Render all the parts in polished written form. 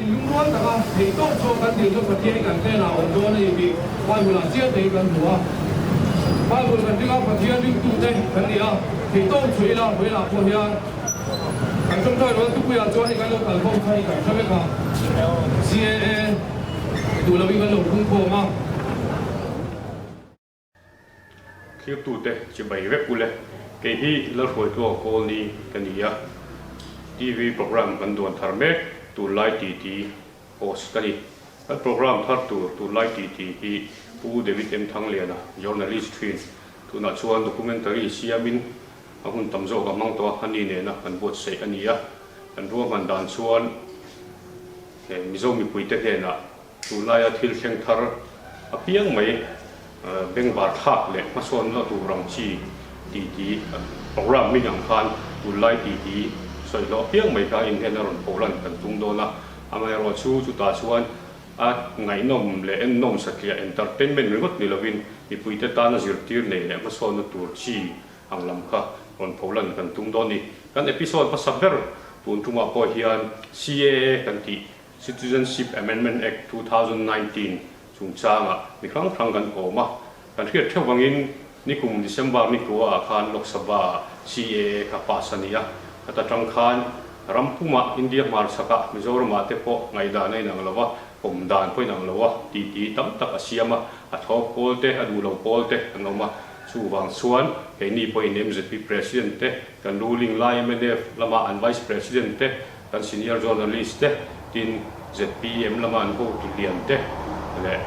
Inlungrual taka theihtawp chhuak kan tih chu Pathian kan hnenah a awm dawn a ni tih Bible-ah chiang takin kan hmu a. Bible kan ringa Pathian ringtute kan ni a, theihtawp chhuah ila vawiinah pawh hian kan tawngtai rual tupuiah chuan hei kan lo kalkhawm kha hi kan hre vek a, CAA duh loin kan lo phungkhawm a. Thirtute chibai vek ule. Kei hi Lalhruaitu a kawl ni ka ni a, TV program kan duan thar mek Tunlai Titi host ka ni. Kan program thar tur Tunlai Titi hi Pu David M Thangliana, journalist thin, tunah chuan documentary siamin a hun tam zawk a hmang tawh a, ani nena kan buatsaih a ni a. Kan ruahman dan chuan Mizo mipuite hnenah Tunlaia thil thleng thar apiang mai bengvar thlak leh hmasawnna tur ang chi titi program hming ang khan tunlai titi sawi hlawh apiang mai kha inhen a rawn pholan kan tum dawn a. Amaherawhchu chutah chuan a ngaihnawm leh ennawm satliah entertainment ringawt ni lovin mipuite tana zirtir nei leh hmasawnna tur chi ang lam kha rawn pholan kan tum dawn a ni. Kan episode hmasa ber tun tumah pawh hian CAA kan tih Citizenship Amendment Act 2019 chungchangah mi hrang hrang kan kawm a, kan hriat theuh vangin nikum December ni kua ah khan Lok Sabha ah CAA kha pass a ni a, khat atang khan ram pumah India hmarchhakah Mizoramah te pawh ngaihdan a inang lo a, pawm dan pawh inang lo a, titi tam tak a siam a, a thawk pawl te, a duh lo pawl te an awm a, chuvang chuan keini pawhin mzp President te, kan ruling lai mnf lama an Vice President te, Kan senior journalist te, tin zpm lama an hotu lian te leh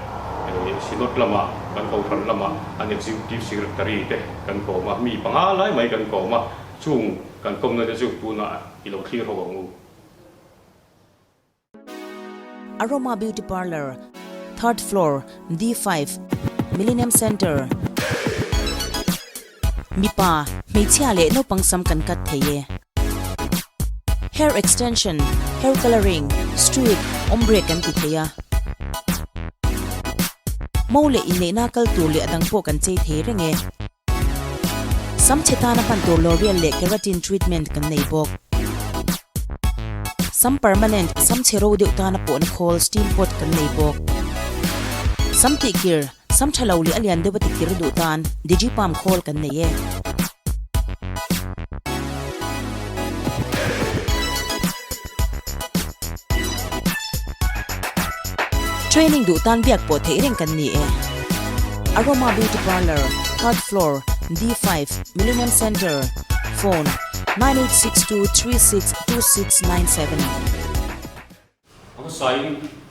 Synod lama kan kohhran lama an executive secretary te kan kawm a, mi panga lai mai kan kawm a, chung kan kawmna te chu tunah i lo thlir ho ang u. Aroma Beauty Parlour, Third Floor, D5, Millennium Centre. Mipa, hmeichhia leh naupang sam kan cut thei e. Hair extension, hair colouring, streak, ombre kan ti thei a. Mo leh inneihna kal tur leh a dang pawh kan chei thei reng e. Sam chhe tana hman tur L'Oreal leh keratin treatment kan nei bawk. Sam permanent, sam chhe ro deuh tana pawhna khawl steam pot kan nei bawk. Sam tihkir. Sam tha lo leh a lian deuh a tikir duh tan Digipalm khawl kan nei e. Training duh tan biak pawh theih reng kan ni e. Aroma Beauty Parlour, Third Floor, D5, Millennium Centre, Phone, 9862362697. A hmasain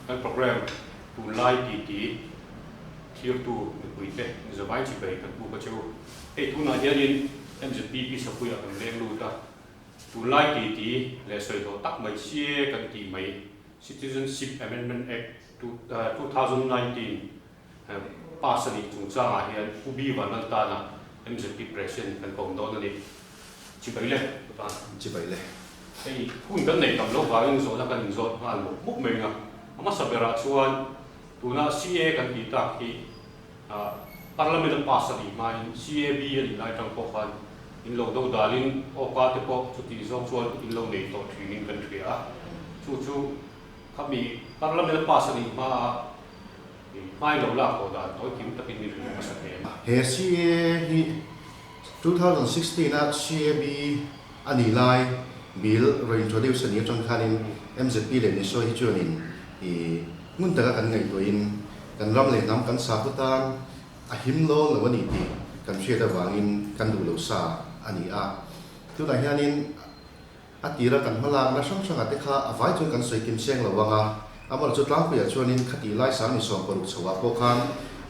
kan program tunlai titi thirtu mipuite zavai chibai kan puk a chu. Hei tunah hianin MZP Pisapuiah kan leng lut a, tunlai titi leh sawi hlawh tak mai sia kan tih mai Citizenship Amendment Act 2019 pass a nih chungchangah hian Pu B Vanlaltana MZP President kan kawm dawn a ni. Chibai le Pu Tan. Chibai le. Hei hun kan nei tam loh vangin zawhna kan inzawt nghal mup mup mai ang a. A hmasa berah chuan tuna CA kan tih tak hi Parliament a pass a nih hmain CAB a nih lai tang pawh khan in lo do dalin awka te pawh chutih zawng chuan in lo nei tawh thinin kan hria a. Chu chu khami Parliament a pass a nih hmaa hmai lo lak haw dan tawi kim takin min hrilh hmasa thei ang. He CA hi 2016 a CAB a nih lai bill rawn introduce a nih atang khanin MZP leh NISO hi chuanin i hmun taka kan ngaihtuahin kan ram leh hnam kan sakhaw tan a him lawl lo a ni tih kan hriat avangin kan duh lo sa a ni a. Tunah hianin a tira kan hmalakna hrang hrangah te kha a vai chuan kan sawi kim seng lo ang a, amaherawhchu tlangpuiah chuanin khati lai sang ni 60 chhoah pawh khan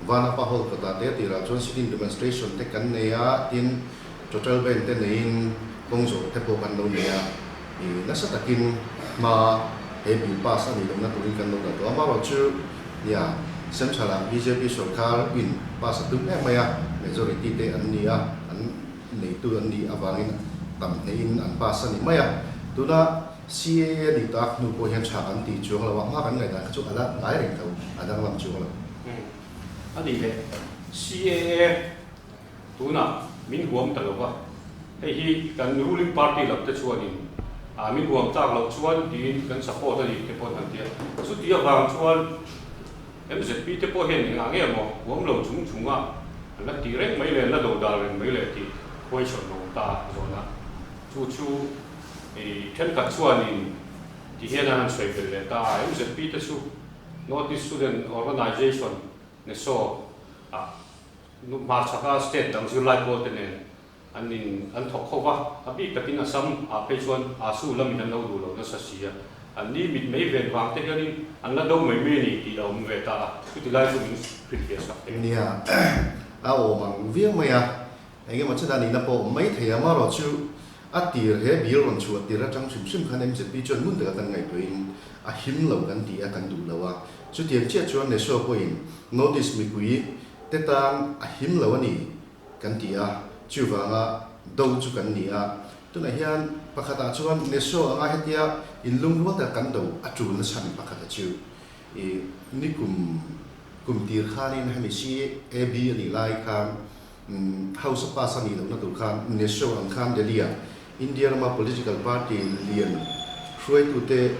Vanapa Hall kawtah te a tirah chuan sitting demonstration te kan nei a, tin total ban te neiin kawng zawh te pawh kan lo nei a, i nasa takin hma he bill pass a nih lohna turin kan lo kal tawh a, amaherawhchu nia Central-ah bjp sorkar in pass a tum em mai a, majority te an ni a, an neitu an nih avangin tam hneihin an pass a ni mai a. Tuna CAA nih tak hnu pawh hian tha kan tih chuang lo a, hma kan ngaihdan kha chu a la ngai reng tho, a danglam chuang lo. A nih leh CAA tunah min huam ta lo va, hei hi kan ruling party lam te chuanin Min huam tlak loh chuan tiin kan support a ni te pawh an han ti a. Chuti avang chuan MZP te pawh hian engah nge maw huam lo chung chung a an la tih reng mai leh an la do dal reng mai leh tih question a awm ta zawhna. Chu chu i thenkhat chuanin ti hian an han sawi belh leh ta a, MZP te chu North East Student Organisation, NESO, ah hmarchhaka state dang zirlai pawl te nen An in an thawk ho va, a bik takin Assam ah phei chuan Asu lamin an lo duh lo nasa si a, an ni mit mei ven vang te hianin an la do mai mai a ni tih a awm ve ta a, chuti lai chu min hrilhfiah sak thei. Nia, a awm ang viau mai a, eng emaw chhan a nihna pawh awm mai thei a, amaherawh chu a tir he bill rawn chhuah tir atang hrim hrim khan MZP chuan ngun taka kan ngaihtuahin a him lo kan ti a, kan duh lo a, chutiang chiah chuan NESO pawhin notice mipui te tan a him lo a ni. Kan ti a, chuvanga do chu kan ni a. Tunah hian pakhatah chuan Neso anga hetia inlungrual tak kan do a tul nachhan pakhata chu i nikum kum tir khanin hemi CAB a nih lai khan House a pass a nih lohna tur khan Neso ang khan Delhi-ah India rama political party lian hruaitute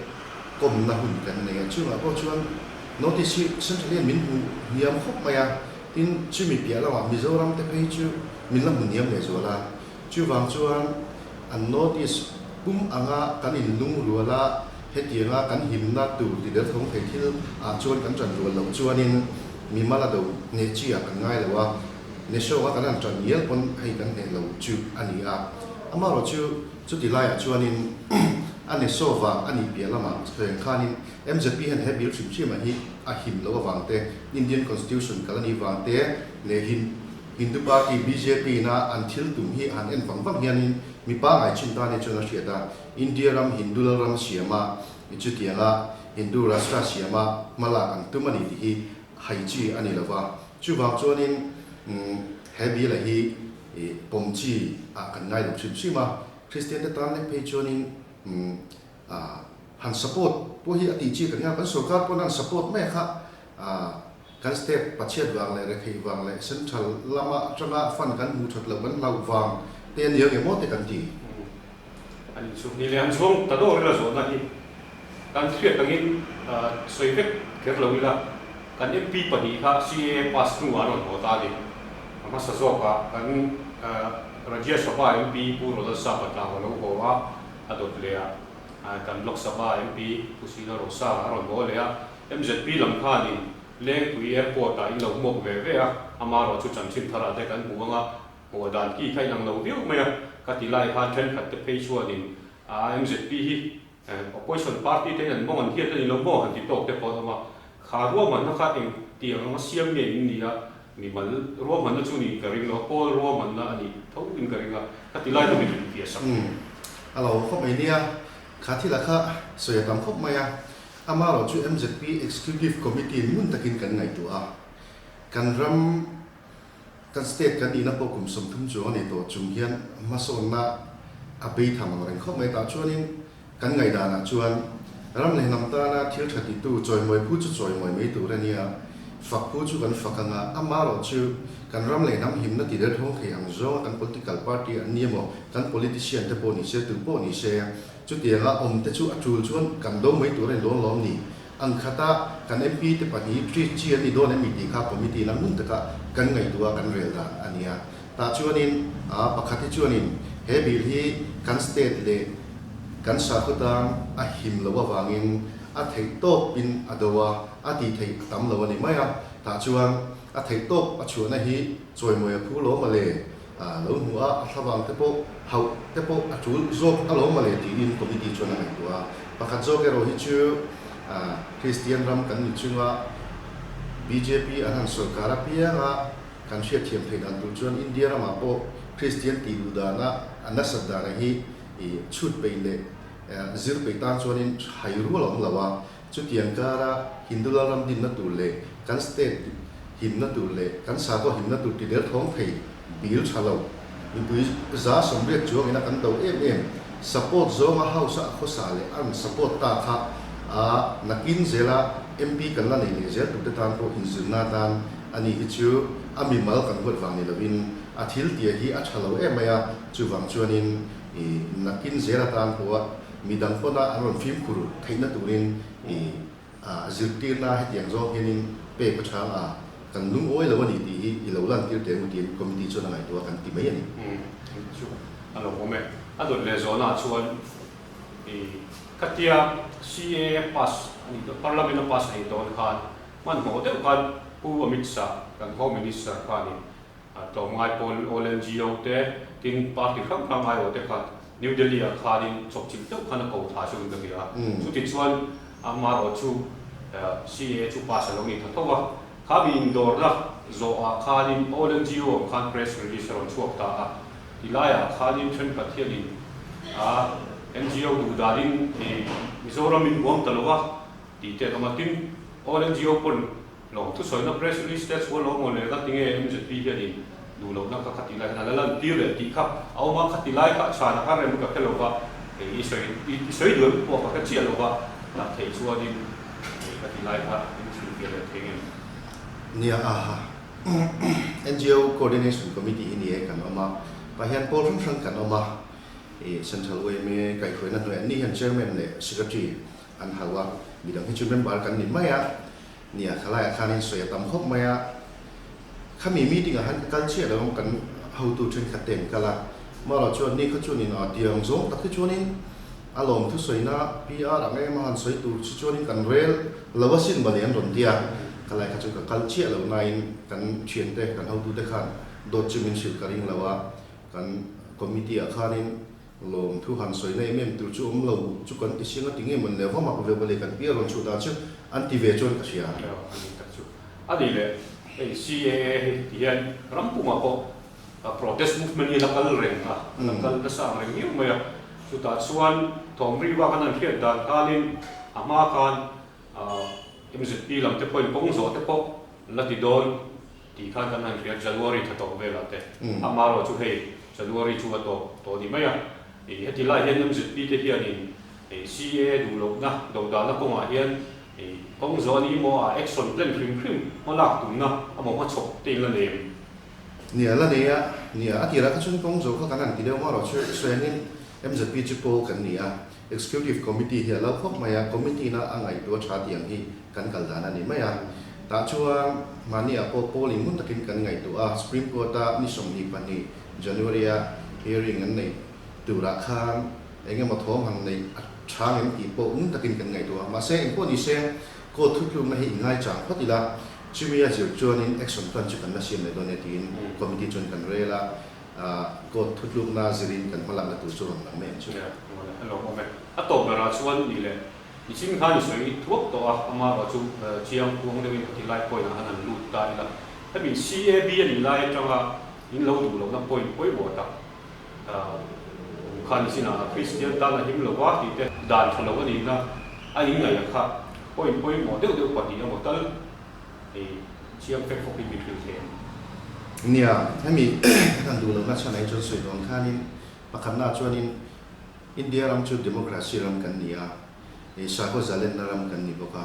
kawmna hun kan nei a, chungah pawh chuan notice hi central hian min hmu hniam khawp mai a, tin chumi piah lamah Mizoram te phei chu min la hmu hniam leh zual a, chuvang chuan an notice pum anga kan inlungrual a, hetianga kan himna tur ti derthawng thei thil ah chuan kan tan rual loh chuanin mimal a do hneh chi ah kan ngai lo a. Neshaw-a kan han ṭan ngial pawn hei kan hneh lo chu a ni a. Amaherawh chu chuti laiah chuanin a Neshaw vang a nih piah lamah sawiang khanin MZP hian he bill hrim hrim ah hi a him loh avang te, Indian Constitution kal a nih vang te leh Hindu Party bjp ina an thil tum hi han en vang vang hianin mi pangai chin tan hi chuan a hriat a, India ram Hindu lalram siama chutianga Hindu Rashtra siama hmalak an tum a ni tih hi hai chi a ni lova. Chuvang chuanin he Bill-a hi pawm chi ah kan ngai lo hrim hrim a, Kristian te tan lek phei chuanin han support pawh hi a tih chi kan ngai a, kan sorkar pawn an support mai a kha kan state pachhiat vang leh retheih vang leh central lama atanga fund kan hmuh that loh kan hlauh vang te a ni ang emaw te kan ti. An inchhung ni leh an chhung ta dawr ila zawhna hi kan hriat angin sawi vek kher lo ila kan MP pahnih kha CAA pass hnuah an rawn haw ta a ni. A hmasa zawkah kan Rajya Sabha MP Pu Ronald Sapa tlang a lo haw a, a dawt leh a kan Lok Sabha MP Pu Sina Rosa a rawn haw leh a. MZP lam khanin Lengpui Airport-ah in lo hmuak ve ve a, amaherawhchu chanchin tharah te kan hmu ang a, Hmuh dan ki kha inang lo viau mai a, ka ti lai khan thenkhat te phei chuanin MZP hi opposition party te hian an mawng an hiat a ni lo maw han ti tawk te pawh an awm a, kha ruahmanna kha eng tiang anga siam nge in ni a, mimal ruahmanna chu niin ka ring lo a, pawl ruahmanna a nih tho in ka ring a, ka ti lai kha min infiah sak. Umm a lo khawp mai nia, kha thil ah kha sawi a tam khawp mai a, amaherawh chu MZP Executive Committee ngun takin kan ngaihtuah a, kan ram Kan state kan nihna pawh kum 30 chuang a ni tawh chung hian hmasawnna a bei tham ang reng khawp mai. Tah chuanin kan ngaihdanah chuan ram leh hnam tana thil tha titu chawimawi phu chu chawimawi mai tur a nia, fak phu chu kan fak ang a, amaherawh chu kan ram leh hnam himna ti derthawng thei ang zawnga kan political party an ni emaw, kan politician te pawh ni se, tu pawh ni se, chutianga awm te chu a tul chuan kan do mai tur a ni dawn lawm ni. Ang khata kan MP te pahnih treat chi an ni dawn em mi tih kha committee lam ngun taka kan ngaihtuah kan rel dan a nia. Tah chuanin a pakhat hi chuanin he bill hi kan state leh kan sakhaw tan a him loh avangin a theih tawpin a do a, a tih theih a tam lo a ni mai a. Tah chuan a theih tawp a chhuahna hi chawimawi a phu lo mawle, lo hmu a, a thlavang te pawh hauh te pawh a tul zawk a lo mawle tiin committee chuan a ngaihtuah a. Pakhat zawk erawh hi chu Kristian ram kan ni chunga bjp an han sorkar apianga kan hriatthiam theih dan tur chuan India ramah pawh Kristian tih duh dana a nasat dana hi chhut peih leh zir peih tan chuanin hai rual a awm lo a. Chutiang kara Hindu lalram dinna tur leh kan state himna tur leh kan sakhaw himna tur ti derthawng thei bil tha lo. Mipui 180 chuangin a kan do em em. Support zawnga House a a khawsa leh a rawn support ta kha a nakin zela MP kan la nei leh zel turte tan pawh inzirna atan a ni hi chu a mimal kan huat vang ni lovin a thil tia hi a tha lo em mai a, chuvang chuanin i nakin zel atan pawha. midang pawna an rawn fimkhur theihna turin i a zirtirna hetiang zawng hianin pek a chhang a, kan lungawi lo a ni tih hi i lo lantir teh ang tiin committee chuan a ngaihtuah kan ti mai a ni. Umm, chu a lo awm e. A dawt leh zawhnaah chuan i khatia CAA pass a nih dawn, Parliament a pass a nih dawn khan hmanhmawh deuh khan Pu Amit Shah kan Home Minister khanin Tlawmngai pawl All NGO te, tin party hrang hrang aiawh te kha New Delhi ah khanin chawpchilh deuh khan a ko tha chu in ka hria a. Chutichuan amaherawh chu CAA chu pass a lo ni tha tho a. Kha mi indawrna zawh ah khanin All NGO ang khan press release a rawn chhuak ta a. Tilai ah khanin thenkhat hianin NGO duh danin Mizoram in huam ta lo a tih te an awm a. Tin, All NGO pawn Lawm thusawina press release te chhuah lo maw le ka ti nge MZP hianin duh lohna kha khati lai hian a la lan tir leh tih kha a awm a, khati lai kha chhana kha rem ka hre lo va, hei i sawi i sawi duh em pawh ka hre chiah lo va, dah theih chuanin hei khati lai kha in chhunfiah leh thei ngem? Nia aha. NGO Coordination Committee hi ni e kan awm a, tah hian pawl hrang hrang kan awm a, i Central yma kaihhruaina hnuaiah ni hian Chairman leh Secretary an hauh a, midang hi chu member kan ni mai a, Nia, khalaiah khanin sawi a tam khawp mai a, khami meeting ah khan ka kal chiah lo ang kan hotu thenkhat te an kal a, marawh chuan ni kha chuanin a tiang zawng tak hi chuanin a lawm thusawina PR ang em a han sawi tur chu chuanin kan rel lo asin mawle an rawn ti a, khalai kha chu ka kal chiah lo nain kan thiante kan hotu te khan dawt chu min hrilh ka ring lo a, kan committee ah khanin Lawm thu han sawi na em em tur chu awm lo chu kan ti siang a ti nge mawn le va mak ve mawle kan pi a rawn chhuh dan chu an ti ve chuan ka hria. Aw a ni tak chu a ni le hei CAA hi ti hian ram pumah pawh protest movement hi a la kal reng a, a la kal nasa ang reng viau mai a, chutah chuan thawm ri bak an han hriat dan khanin a hma khan MZP lam te pawhin kawng zawh te pawh la ti dawn Tih khan kan han hria January tha tawh velah te amaherawh chu hei January chu a tawp tawh ni mai a, ih heti lai hian MZP te hianin ih CAA duh lohna dodalna kawngah hian ih kawng zawh a ni maw a action plan hrim hrim hma lak tumna a maw hmachhawp te in la nei em? Nia la nei a, nia a tirah kha chuan kawng zawh kha kan han ti deuh marawh chu sawiangin MZP chu pawl kan ni a, Executive Committee hi a lo khawp mai a, Committee na a ngaihtuah tha tih ang hi kan kal dan a ni mai a. Tah chuan mahniah pawh polling ngun takin kan ngaihtuah a, Supreme Court-a ni 22 January-a hearing an neih turah khan eng emaw thawm han neih a tha ngem tih pawh ngun takin kan ngaihtuah a. Mahse, engpawh ni se, court thutlukna hi i ngaichang phawt ila, chumi a zir chuanin action plan chu kan la siam leh dawn e tiin Committee chuan kan rel a. Court thutlukna zirin kan hmalakna tur chu rawn lang mai ang chu. Nia, mawle, a lawmawm e. A tawp berah chuan ni le, nichin khan i sawi thuak tawh a, amaherawh chu chiang kuang deuhin ka ti lai point ah khan han lut ta ila. Hemi CAB a nih lai atanga in lo duh lohna point pawimawh tak awm kha nichinah Kristian tan a him lova tih te dan tha lo a nihna a inngaih a kha point pawimawh deuh deuh pahnih emaw tal Hei chiang fek fawk in min hrilh thei ang. Nia, hemi kan han duh lohna chhan ah hi chuan sawi dawn khanin pakhatna ah chuanin India ram chu democracy ram kan ni a, hei sakhaw zalenna ram kan ni bawk a.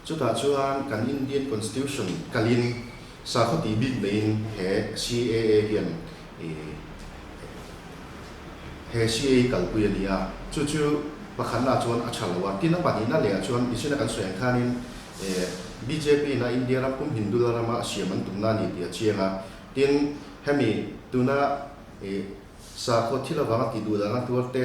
Chutah chuan kan Indian Constitution kalin sakhaw tih bik neiin he CAA hian he CAA kalpui a ni a. Chu chu pakhatna ah chuan a tha lo a. Tin a pahnihna leh ah chuan mihring a kan sawi ang khanin Bjp in a India ram pum Hindula rama siam an tumna a ni tih a chiang a. Tin, hemi tuna sakhaw thil avanga tih duh dana tuar te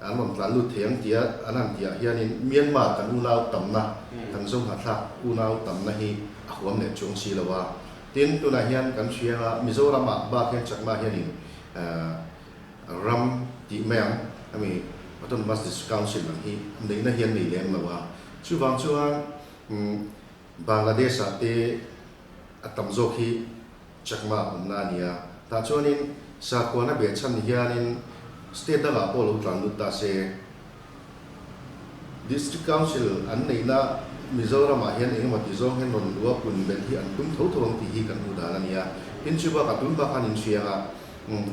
an rawn tlan lut thei ang tia an han tihah hianin Myanmar kan unau tamna, kan Zohnahthlak unau tamna hi a huam leh chuang si lo a. Tin, tunah hian kan hria anga Mizoramah bak hian Chakma hianin ram tih mai ang, hemi Autonomous District Council ang hi neihna hi an nei lem lo a. Chuvang chuan Bangladesh ah te a tam zawk hi Chakma awmna a ni a, tah chuanin sakhuana behchhan hianin state dangah pawh lo tlan lut ta se. District Council an neihna Mizoramah hian engemaw ti zawng hian rawn lua pun belh hi an tum tho tho ang tih hi kan hmuh dan a ni a. Tin, chu bakah tun bak khan inhriang a,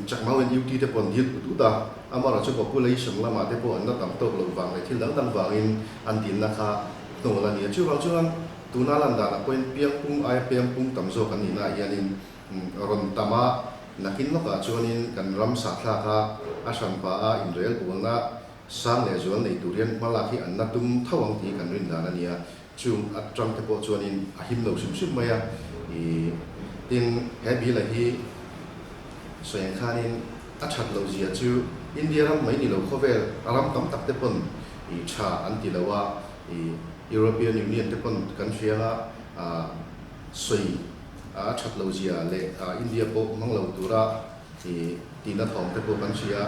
Chakma ho hian UT te pawh an dil ut ut a, amaherawhchu chu population lamah te pawh an la tam tawk loh vang leh thil dang dang vangin an dilna kha hnawl a ni a. Chuvang chuan tuna lan danah pawhin piangpung aia piangpung tam zawk an nihnaah hianin rawn tam a, nakin lawkah chuanin kan ram sahthlak a, a hranpa a inrelbawlna. sang leh zual nei tur hian hma lak hi an la tum tho ang tih hi kan rin dan a ni a, chung atang te pawh chuanin a him lo hrim hrim mai a, ih tin he bill a hi sawi ang khanin a that loh zia chu India ram mai ni lo khawvel ram tam tak te pawn ih tha an ti lo a, ih European Union te pawn kan hria a, ah sawi a that loh zia leh India pawh hmang lo tura ih tihna thawm te pawh kan hria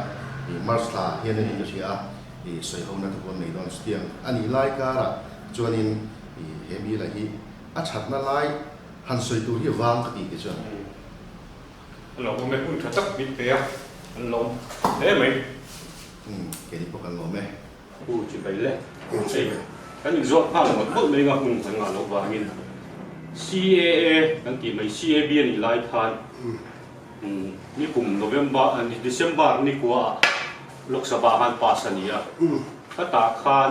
ih March thla hian a ni ka hria a ih sawi ho na te pawh an nei dawn chutiang a nih lai karah chuanin ih he mila hi a thatna lai han sawi tur hi vang ka tih te chuan. A lo awm e, hun tha tak min pe a, an lawm hle mai. Umm keini pawh kan lawm e. Pu Chibai le, hei kan inzawt nghal mawlh mawlh mai nga hun kan ngah loh vangin CAA kan tih mai CAB a nih lai khan nikum November December nikua ah Lok Sabha khan pass a ni a, khatah khan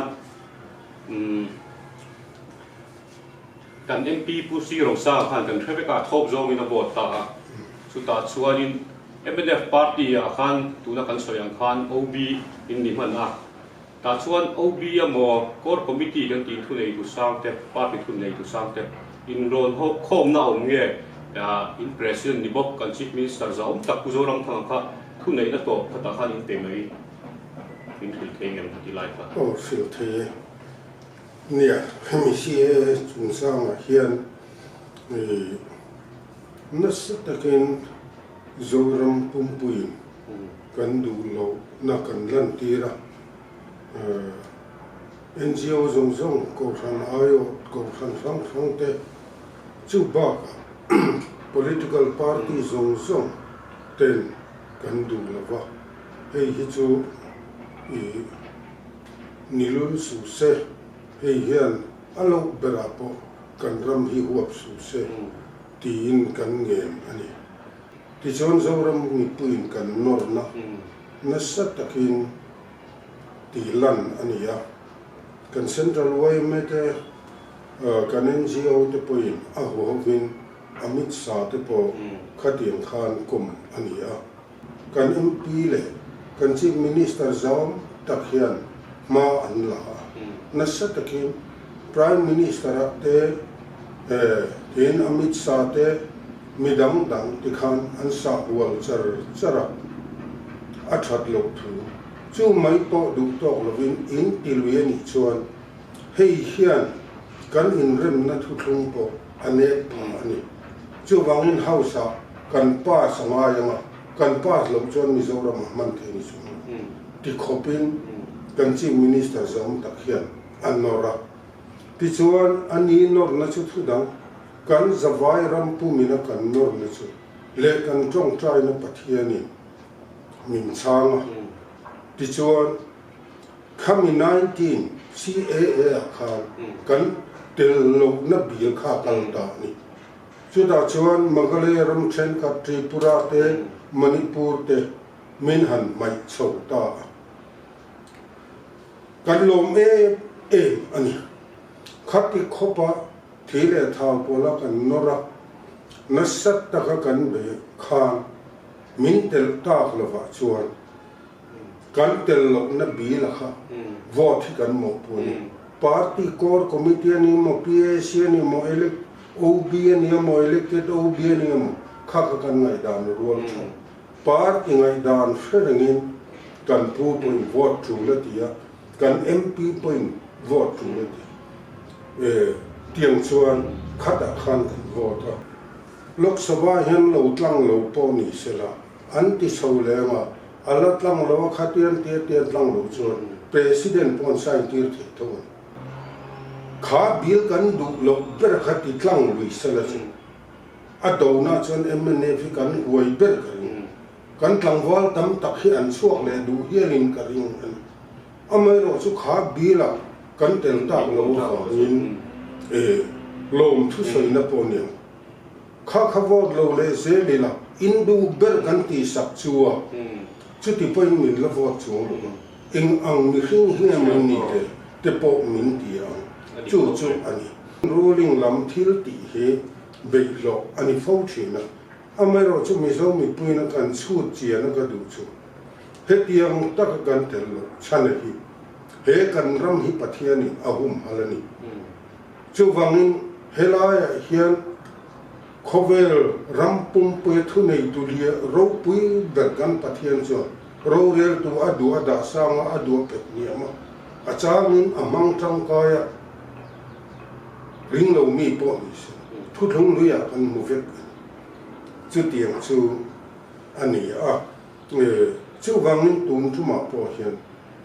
kan MP Pu Sri Rosang khan kan hre vek a, thawp zawngin a vote ta a, chutah chuanin mnf party ah khan tuna kan sawi ang khan OB in ni hman a, tah chuan OB emaw core committee kan tih thu nei tu sang te, party thu nei tu sang te inrawn ho khawmna awm nge in president ni bawk kan chief minister zahawm tak Pu Zoramthanga kha thu neihna tawp khatah khan in pe mai min hrilh thei ngem ka ti lai kha. Aw hrilh thei e. Nia, hemi CAA chungchangah hian nasa takin Zoram pumpuiin kan duh lohna kan lantir a, NGO zawng zawng, Kohhran aiawh, Kohhran hrang hrang te chu bakah political party zawng zawng ten kan duh lo va, hei hi chu ih. Ni lul suh se, hei hian a loh berah pawh kan ram hi huap suh se tiin kan ngen a ni. Tichuan Zoram mipuiin kan nawrna nasa takin tih lan a ni a, kan Central yma te, kan NGO te pawhin a huhovin Amit Shah te pawh khatiang khan kawm a ni a. Kan MP leh kan Chief Minister zawng tak hian hma an la a, nasa takin Prime Minister ah te tin Amit Shah te mi dang dang ti khan an sah hual char char a, a that loh thu chu mai pawh duh tawk lovin in ti lui a nih chuan hei hian kan inremna thuthlung pawh a nek phah a ni. Chuvangin House ah kan pass a ngai ang a, kan pass loh chuan Mizoram ah hman thei ni chung lo ti khawpin kan Chief Minister zawm tak hian a nawr a. Tichuan a ni nawrna chu thu dang, kan zavai ram pumina kan nawrna chu leh kan tawngtaina Pathianin min chhang a. Tichuan Khami 19 CAA ah khan kan tel lohna bill kha a kal ta a ni. Chutah chuan Meghalaya ram thenkhat Tripura te, Manipur te min han hmaih chho ta a. Kan lawm em em a ni. Khati khawpa thi leh thau pawla kan nawr a, nasa taka kan be khan min telh tak lovah chuan Kan tel lohna bill a kha vote hi kan mawhpui a ni. Party core committee a ni maw, PAC a ni maw, elect OB a ni emaw, elected OB a ni emaw kha kha kan ngaihdan a rual tha. Party ngaihdan hre rengin kan pu pawhin vote tul a ti a, kan MP pawhin vote tul a ti. E, tiang chuan khatah khan kan vote a. Lok Sabha hian lo tlang lo pawh ni sela, An ti chho leng a, a la tlang lo a khatian tia tia tlang lo chuan President pawh an sign tir thei tho a ni. Kha bill kan duh loh ber kha ti tlang lui sela chu a dona chuan mnf hi kan huai ber ka ring. Kan tlangval tam tak hi an chhuak leh duh hialin ka ring a ni. Amaherawh chu kha bill ah kan tel tak lo avangin e lawm thusawina pawh nia. Kha kha vote lo leh zel ila in duh ber kan tih sak chu a, chuti pawhin min la vote chuang lo ang, eng ang mihring hi nge min nih le te pawh min ti ang, chu chu a ni. Ruling lam thil tih hi beihhlawh a ni fo thin a, amaherawh chu Mizo mipuiin a kan chhut chian a ka duh chu hetiang taka kan tel loh chhan a hi. He kan ram hi Pathianin a humhal a ni. Chuvangin helaiah hian khawvel ram pumpuia thuneitu lia ropui ber kan Pathian chuan roreltu a duh a dah sang a, a duh a pet hniam a, a changin a hmang tangkai a, ring lo mi pawh ni se thuthlung hluiah kan hmu vek a ni. Chutiang chu a ni a. Chuvangin tun tumah pawh hian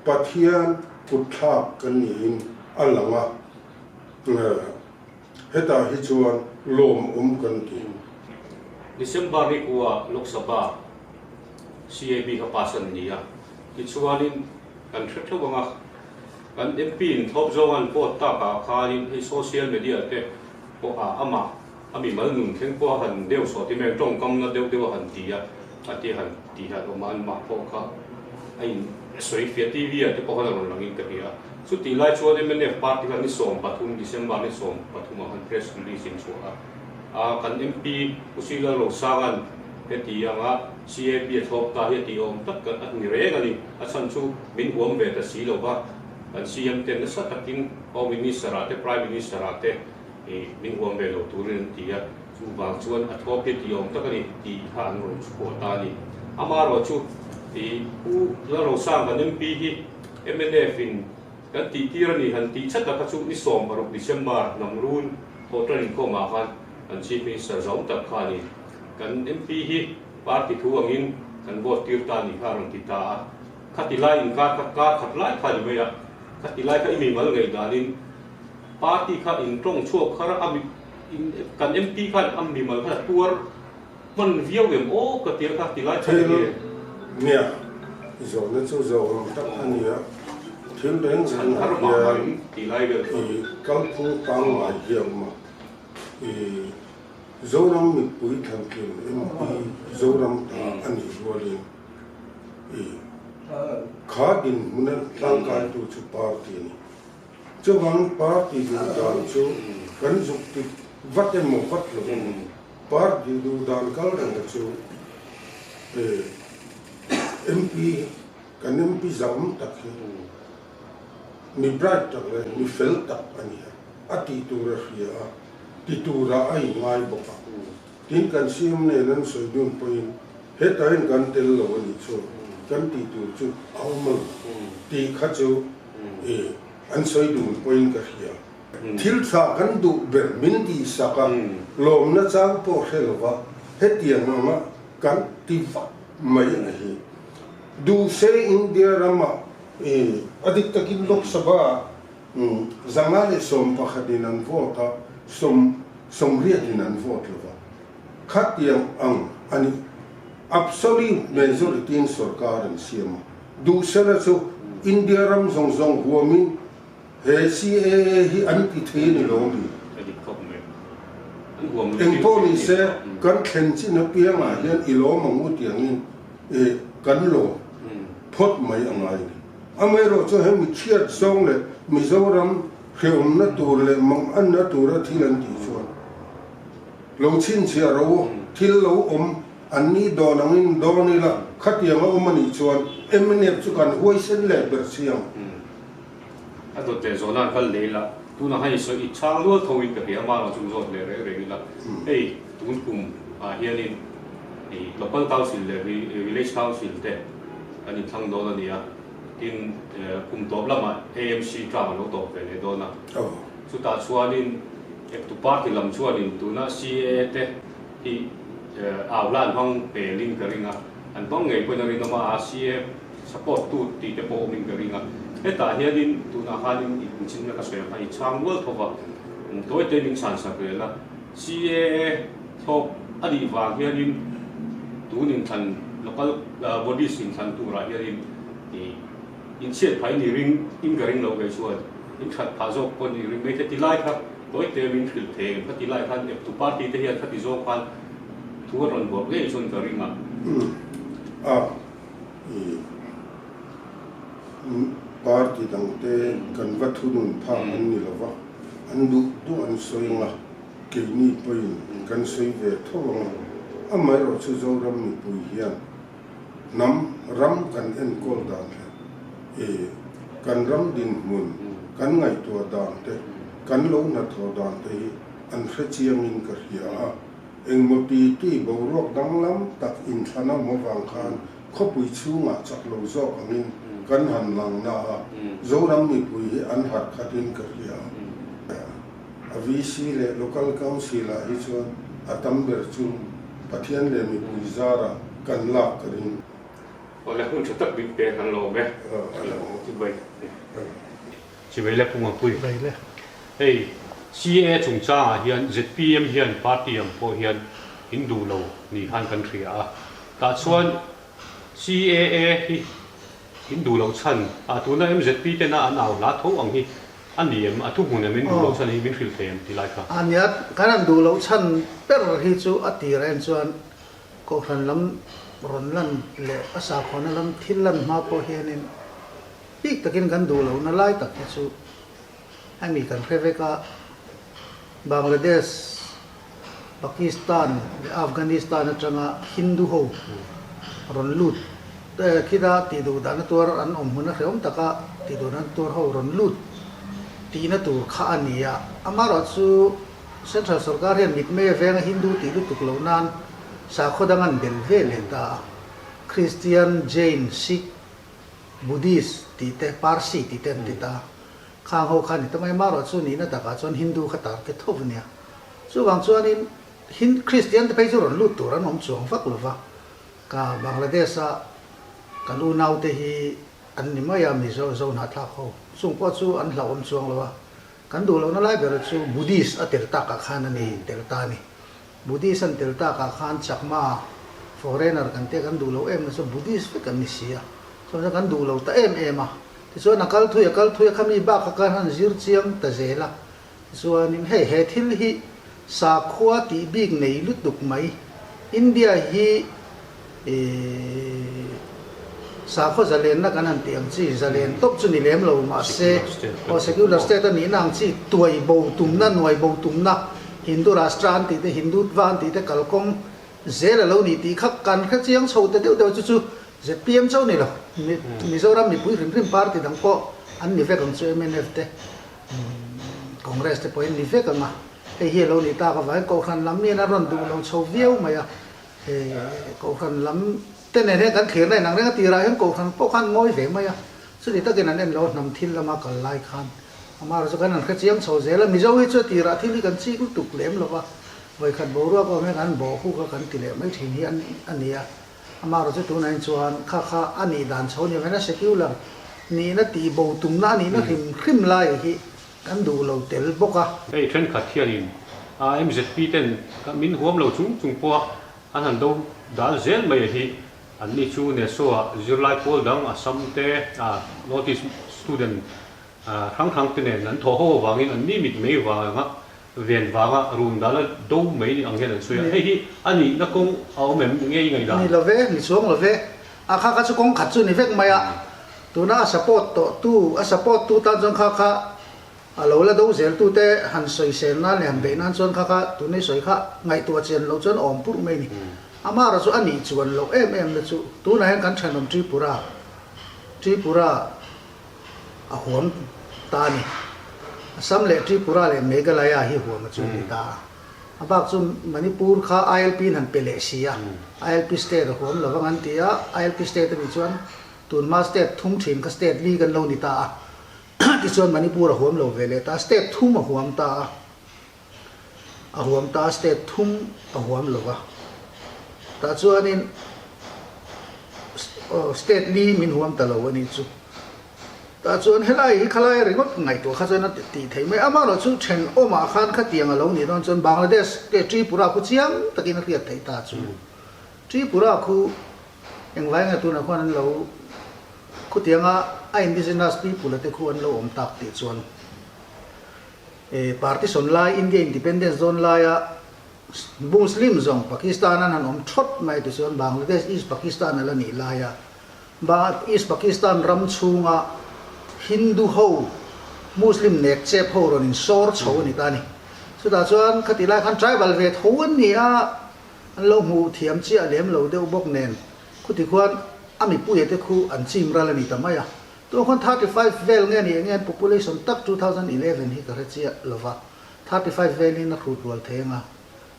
Pathian kutthlak kan niin a lang a, hetah hi chuan lawmawm kan ti. December ni kua Lok Sabha CAB kha pass an ni a, tichuanin kan hre theuh ang a, kan MP in thlawp zawng an vote takah khanin hei social media te pawh a amah a mimal nun thleng pawh a han deuh sawh ti mai ang, tawngkamna deuh deuh a han ti a, a ti han ti han awm a, anmah pawh kha a in sawi fiah TV ah te pawh khan a rawn langin ka hria a. Chutih lai chuan mnf party khan ni 13 December ni 13 ah khan press release in chhuah a, a kan MP Pu Sri Lalrosanga'n heti anga CAP a thlawp ta hi a tih awm tak a ni reng a ni, a chhan chu min huam ve ta si lo va, kan CM ten nasa takin Home Minister ah te Prime Minister ah te I min huam ve lo turin an ti a, chuvang chuan a thawp hi ti awm tak a ni tih kha an rawn chhuah ta a ni. Amaherawh chu i Pu Lalrosang kan MP hi mnf in kan tih tir a ni han tih chat a kha chu ni 16 December Namrun Hotel inkhawmah khan kan Chief Minister zawm tak kha a ni. Kan MP hi party thu angin kan vote tir ta a nih kha a rawn ti ta a. Khati lai inkar kha kar khat lai kha a ni mai a, khati lai kha i mimal ngaihdanin Party kha in tawng chhuak khar a, a mi in kan MP khan a mimal khan a tuar hman viau em aw ka tia kha ti lai kha Thil nia zawhna chu zawh awm tak a ni a, thil reng reng ah hian i kalphung pangngai hi a awm a, i Zoram mipui thlantlin MP Zoram ta a nih rualin i kha dinhmuna tlangkaitu chu party a ni. Chuvang party duh dan chu kan zuk ti vat emaw vat lo emaw party duh dan kal reng kha chu MP kan MP zahawm tak hi mi bright tak leh mi fel tak a ni a, a tih tur a hria a, ti turah a inngai bawk a. Tin kan CM nen an sawi dun pawhin hetah hian kan tel lo a nih chuan kan tih tur chu a awm a lo tih kha chu an sawi dun pawhin ka hria. Thil tha kan duh ber min tihsak a, lawmna chang pawh hre lova hetiang anga kan ti vak mai a hi. Duhse India rama a dik takin Lok Sabha 111 in an vote a, 80 in an vote lo va. Khatiang ang a ni. Absolute majority in sorkar an siam a. Duhsela chu India ram zawng zawng huamin he CAA hi an ti thei a ni lo mi? Engpawh ni se kan thlen chin apiangah hian i lawm ang u tiangin kan lawm phawt mai a ngai a ni. Amaherawh chu hemi chhiat zawng leh Mizoram hrehawmna tur leh manganna tura thil an tih chuan lo chhinchhiah ro thil lo awm an nih dawn angin dawn ila khatiang a awm a nih chuan mnf chu kan huaisen leh ber si ang. A dawt leh zawhna an kal leh ila tunah khan i sawi i chhang lual tho in ka hria amaherawh chu zawt leh reng reng ila hei tun kum ah hianin i local council leh village council te kan inthlang dawn a ni a, tin kum tawp lamah AMC term a lo tawp ve leh dawn a, chutah chuanin eptu party lam chuanin tuna CAA te hi au la an hmang pelin ka ring a, an hmang ngei pawhin a rinawm a, a CAA support tu tih te pawh awmin ka ring a, hetah hianin tunah khanin inchinna ka sawi ang khan i chhang mual tho va, tawi te min chhan sak rel a, CAA thlawk a nih vang hianin tun inthlan local bodies inthlan turah hianin ih inchhiat phah in i ring in ka ring lo kei chuan in that phah zawk pawn i ring mai thei ti lai kha tawi te min hrilh thei em khati lai khan eptu party te hian khati zawng khan thu an rawn buak ngei chuan ka ring a. A ih party dang te kan va thunun phak an ni lo va an duh duh an sawi ang a. Keini pawhin kan sawi ve tho ang a, amaherawh chu Zoram mipui hian hnam ram kan enkawl dan leh e. kan ram dinhmun kan ngaihtuah dan te, kan lo hnathawh dan te hi an hre chiangin ka hria a. Engmaw ti ti boruak danglam tak inthlan a awm avang khan khawpui chhungah chak lo zawk angin kan han lang na a, Zoram mipui hi an harh khatin ka hria a. A VC leh Local Council ah hi chuan a tam ber chu Pathian leh mipui zarah kan lak ka ring. Awle hun tha tak bik te kan lo awm e. Chibai le Pu Ngapui. Hei CA chungchangah hian zpm hian party ang pawh hian in duh lo ni khan kan hria a, tah chuan CAA hi in duh loh chhan ah tuna mzp tena an au hla tho ang hi a ni em, a thuhmun em in duh loh chhan hi min hrilh thei em ti lai kha. A nia, kan han duh loh chhan ber hi chu a tir en chuan Kohhran lam rawn lan leh a sakhawnna lam thil lan hma pawh hianin bik takin kan duh lohna lai tak hi chu Hemi kan hre vek a, Bangladesh, Pakistan leh Afghanistan atanga Hindu ho rawn lut khita tih duh dahna tuar an awm hmun a hrehawm taka tih duh dahna tuar ho rawn lut tihna tur kha a ni a. Amaherawhchu Central sorkar hian mitmei a venga Hindu tih lutuk loh nan sakhaw dang an bel ve leh ta a, Christian, Jain, Sikh, Buddhist tih te, Parsi tih te an ti ta. Khang ho kha ni ta mai marawh chu nihna takah chuan Hindu kha tar te tho a nia. Chuvang chuanin Hin Christian te phei chu rawn lut tur an awm chuang vak lo va. Ka Bangladesh a kan unau te hi an ni mai a Mizo Zo hnahthlak ho. Chung pawh chu an hlauhawm chuang lo a. Kan duh lohna lai ber chu Buddhist a tel takah khan a ni tel ta a ni. Buddhist an tel takah khan Chakma foreigner kan tia kan duh lo em na chu Buddhist vek an ni si a. Chuan chuan kan duh lo ta em em a. Tichuan a kal thui a kal thui a khami bak kha kan han zir chiang ta zel a. Tichuanin hei he thil hi sakhua tih bik nei lutuk mai. India hi Ihh sakhaw zalenna kan han tih ang chi, zalen tawp chu ni lem lo mahse aw secular state a nihna ang chi tuai bo tumna, nuai bo tumna, Hindu Rashtra an tih te, Hindutva an tih te kalkawng zel a lo ni tih kha kan hre chiang chho ta deuh deuh chu chu zpm chauh ni lo, Mizoram mipui hrim hrim party dang pawh an ni vek ang chu mnf te, Congress te pawhin ni vek ang a, hei hi a lo nih tak avangin Kohhran lam hian a rawn duh lo chho viau mai a. He Kohhran lam te nen hian kan thlirna inang reng a, tirah hian Kohhran pawh khan ngawi ve mai a, chuti takin an en lo a, hnam thil lama kal lai khan amaherawhchu kan han hre chiang chho zel a, Mizo hi chu a tirah thil hi kan chik lutuk lem lo va, vawikhat boruak awm hian kan bawh huk a kan ti leh mai thin hi a ni a, amaherawhchu tunah hian chuan kha kha a nih dan chho ni avangin a secular nihna tih bo tumna a nihna hrim hrim lai hi kan duh lo tel bawk a. Hei thenkhat hianin MZP ten min huam lo chung chung pawha an han do dal zel mai a hi an ni chu NESO-ah zirlai pawl dang Assam te North East student hrang hrang te nen an thawh ho avangin an ni mit mai vanga ven vanga run dala do mai ni ang hian an sawi a. Hei hi a nihna kawng a awm em nge i ngaihdan? Ni lo ve, ni chuang lo ve. A kha kha chu kawng khat chu ni vek mai a. Tuna a support tawh tu, a support tu tan chuan kha kha a lo la do zel tu te han sawisel nan leh han beih nan chuan kha kha tuna i sawi kha ngaihtuah chian loh chuan awm purh mai ni. Amara chu a nih chuan loh em em na chu tunah hian kan thenawm Tripura, Tripura a huam ta a ni. Assam leh Tripura leh Meghalaya hi huam a chu ni ta a. A bak chu Manipur kha ILP in han pe leh si a, ILP state a huam lovang an ti a, ILP state a nih chuan tunhma state thum thin kha state li kan lo ni ta a, tichuan Manipur a huam lo ve leh ta a, state thum a huam ta a, a huam ta a, state thum a huam lo va, tah chuanin state li min huam ta lo a nih chu. Tah chuan helai hi khalai ringawt ngaihtuah kha chuan a tih theih mai. Amaherawh chu thenawmah khan khatiang a lo nih dawn chuan Bangladesh ke Tripura khu chiang takin a hriat theih ta chu. Tripura khu engvai nge tunah khuan an lo khutianga a indigenous people te khu an lo awm tak tih chuan partition lai India independence dawn laia Muslim zawng Pakistan an han awm thawt mai tichuan Bangladesh East Pakistan a la nih laia Ba East Pakistan ram chhunga Hindu ho, Muslim nek chep ho rawn insawr chho a ni ta a ni. Chutah chuan khati lai khan tribal ve tho an ni a, an lo hmuh thiam chiah lem lo deuh bawk nen khuti khuan a mipuia te khu an chim ral a ni ta mai a. Tun khawn 35 vel nge ni eng nge an population tak 2011 hi ka hre chiah lova, 35 velin a hrut rual thei anga,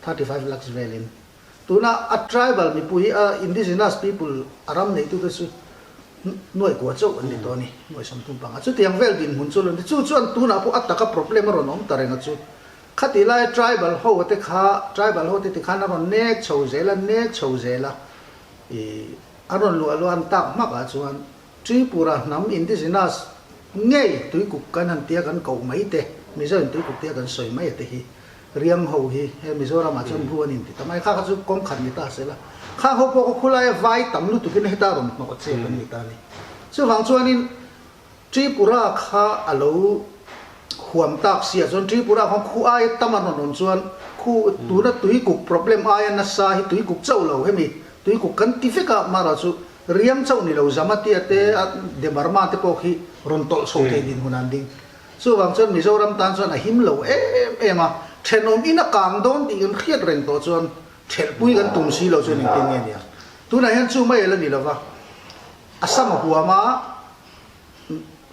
35 lakhs velin. Tuna a tribal mipui a indigenous people a ram neitute chu nuai kua chauh an ni tawh a ni, nuai 35. Chutiang vel dinhmun chu a lo ni. Chu chuan tunah pawh a taka problem a rawn awm ta reng a chu. Khatih laia tribal ho te kha, tribal ho te tikhan a rawn nek chho zel a, nek chho zel a, ih a rawn luah luah an tak hmak ah chuan Tripura hnam indigenous ngei tuikuk kan han tia kan koh mai te, Mizo in tuikuk tia kan sawi mai a te hi Riang ho hi he Mizoram ah chuan Bru an inti ta mai, kha kha chu kawng khat ni ta se la, khang ho pawh kha khulai a vai tam lutuk in heta rawn hnawh chep an ni ta a ni. Chuvang chuanin Tripura kha a lo huam tak sia chuan Tripura khawn khu aia tam an rawn awm chuan khu tuna tuikuk problem aia nasa hi tuikuk chauh lo hemi tuikuk kan ti vek a mara chu Riang chauh ni lo Zamatia te Debarma te pawh khi rawn tawlh chho thei dinhmun an ding. Chuvang chuan Mizoram tan chuan a him lo em em a, thenawm in a kang dawn tih kan hriat reng tawh chuan thelhpui kan tum si lo chuan engtin nge nia. Tunah hian chu mai la ni lova, Assam a huam a,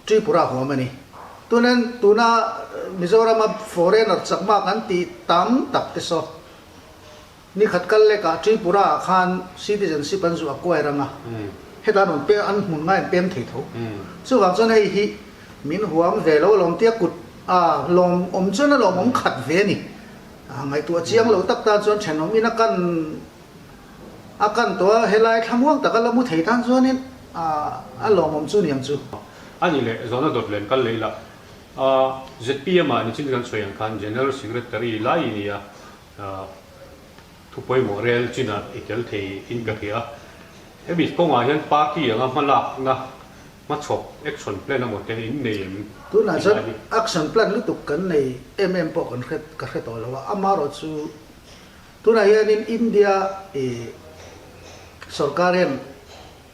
Tripura huam a ni. Tunan tuna Mizorama foreigner chakma kan tih tam tak te saw ni khat kal lekah Tripura ah khan citizenship an zuah acquire anga heta an rawn pe an hmun ngai an pem thei tho. Chuvang chuan hei hi min huam ve lo alawm tia kut a lawm awm chuan a lawm awm khat ve a ni. Ngaihtuah chiang lo tak tan chuan thenawm in a kan A kan tawh a, helai thlamuang taka la mu thei tan chuanin a lawmawm chu niang chu. A ni leh, Zawhna dawt len kal leh ila. Zpm ah nichin kan sawi ang khan General Secretary lai i ni a, thu pawimawh rel chinah i tel thei in ka hria. Hemi kawngah hian party anga hmalakna hmachhawp action plan emaw te in nei em? Tunah chuan action plan lutuk kan nei em em pawh kan hre ka hre tawh lo a, amaherawhchu Tunah hianin India i sorkar hian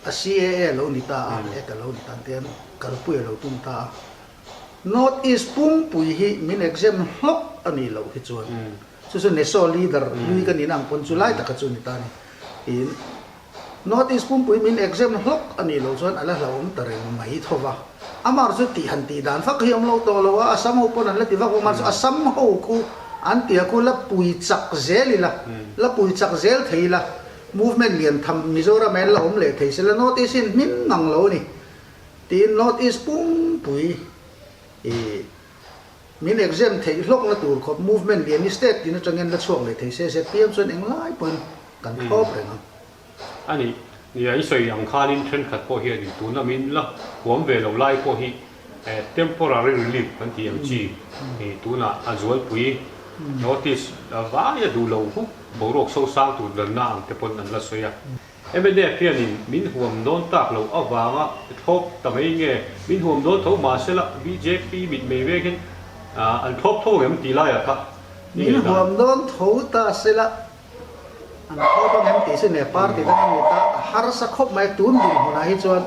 a CAA lo ni ta a, Act a lo ni ta ang te hian kalpui a lo tum ta a. North East pumpui hi min exempt hlawk a nih loh hi chuan chu chu NESO leader hlui ka nihna ang pawn chu lai taka chu ni ta a ni. Tiin North East pumpui min exempt hlawk a nih loh chuan a la hlauhawm ta reng mai tho va. Amar chu tih han tih dan vak hi awm lo tawh lo a, Assam ho pawn an la ti vak vak, mahse Assam ho khu an tia khu la pui chak zel ila, la pui chak zel thei ila, movement lian tham Mizoram ah hian la awm leh thei sela North East hian hmin ngang lo a ni tiin North East pumpui ih min exempt theih hlawkna tur khawp movement lian hi state tin atangin la chhuak leh thei se zpm chuan englai pawhin kan thlawp reng ang. A ni, nia i sawi ang khanin thenkhat pawh hianin tuna min la huam ve lo lai pawh hi temporary relief kan tih ang chi tunah a zualpui notice vaia duh lo huk boruak sosang tur danna ang te pawn an la sawi a. Mnf hianin min huam dawn tak loh avanga thlawp ta mai nge min huam dawn tho mahsela bjp mitmei vek hian an thlawp tho ang em tih laiah kha ni Min huam dawn tho ta sela An thlawp ang em tih chu ne party dang a ni ta, a harsa khawp mai tun dinhmunah hi chuan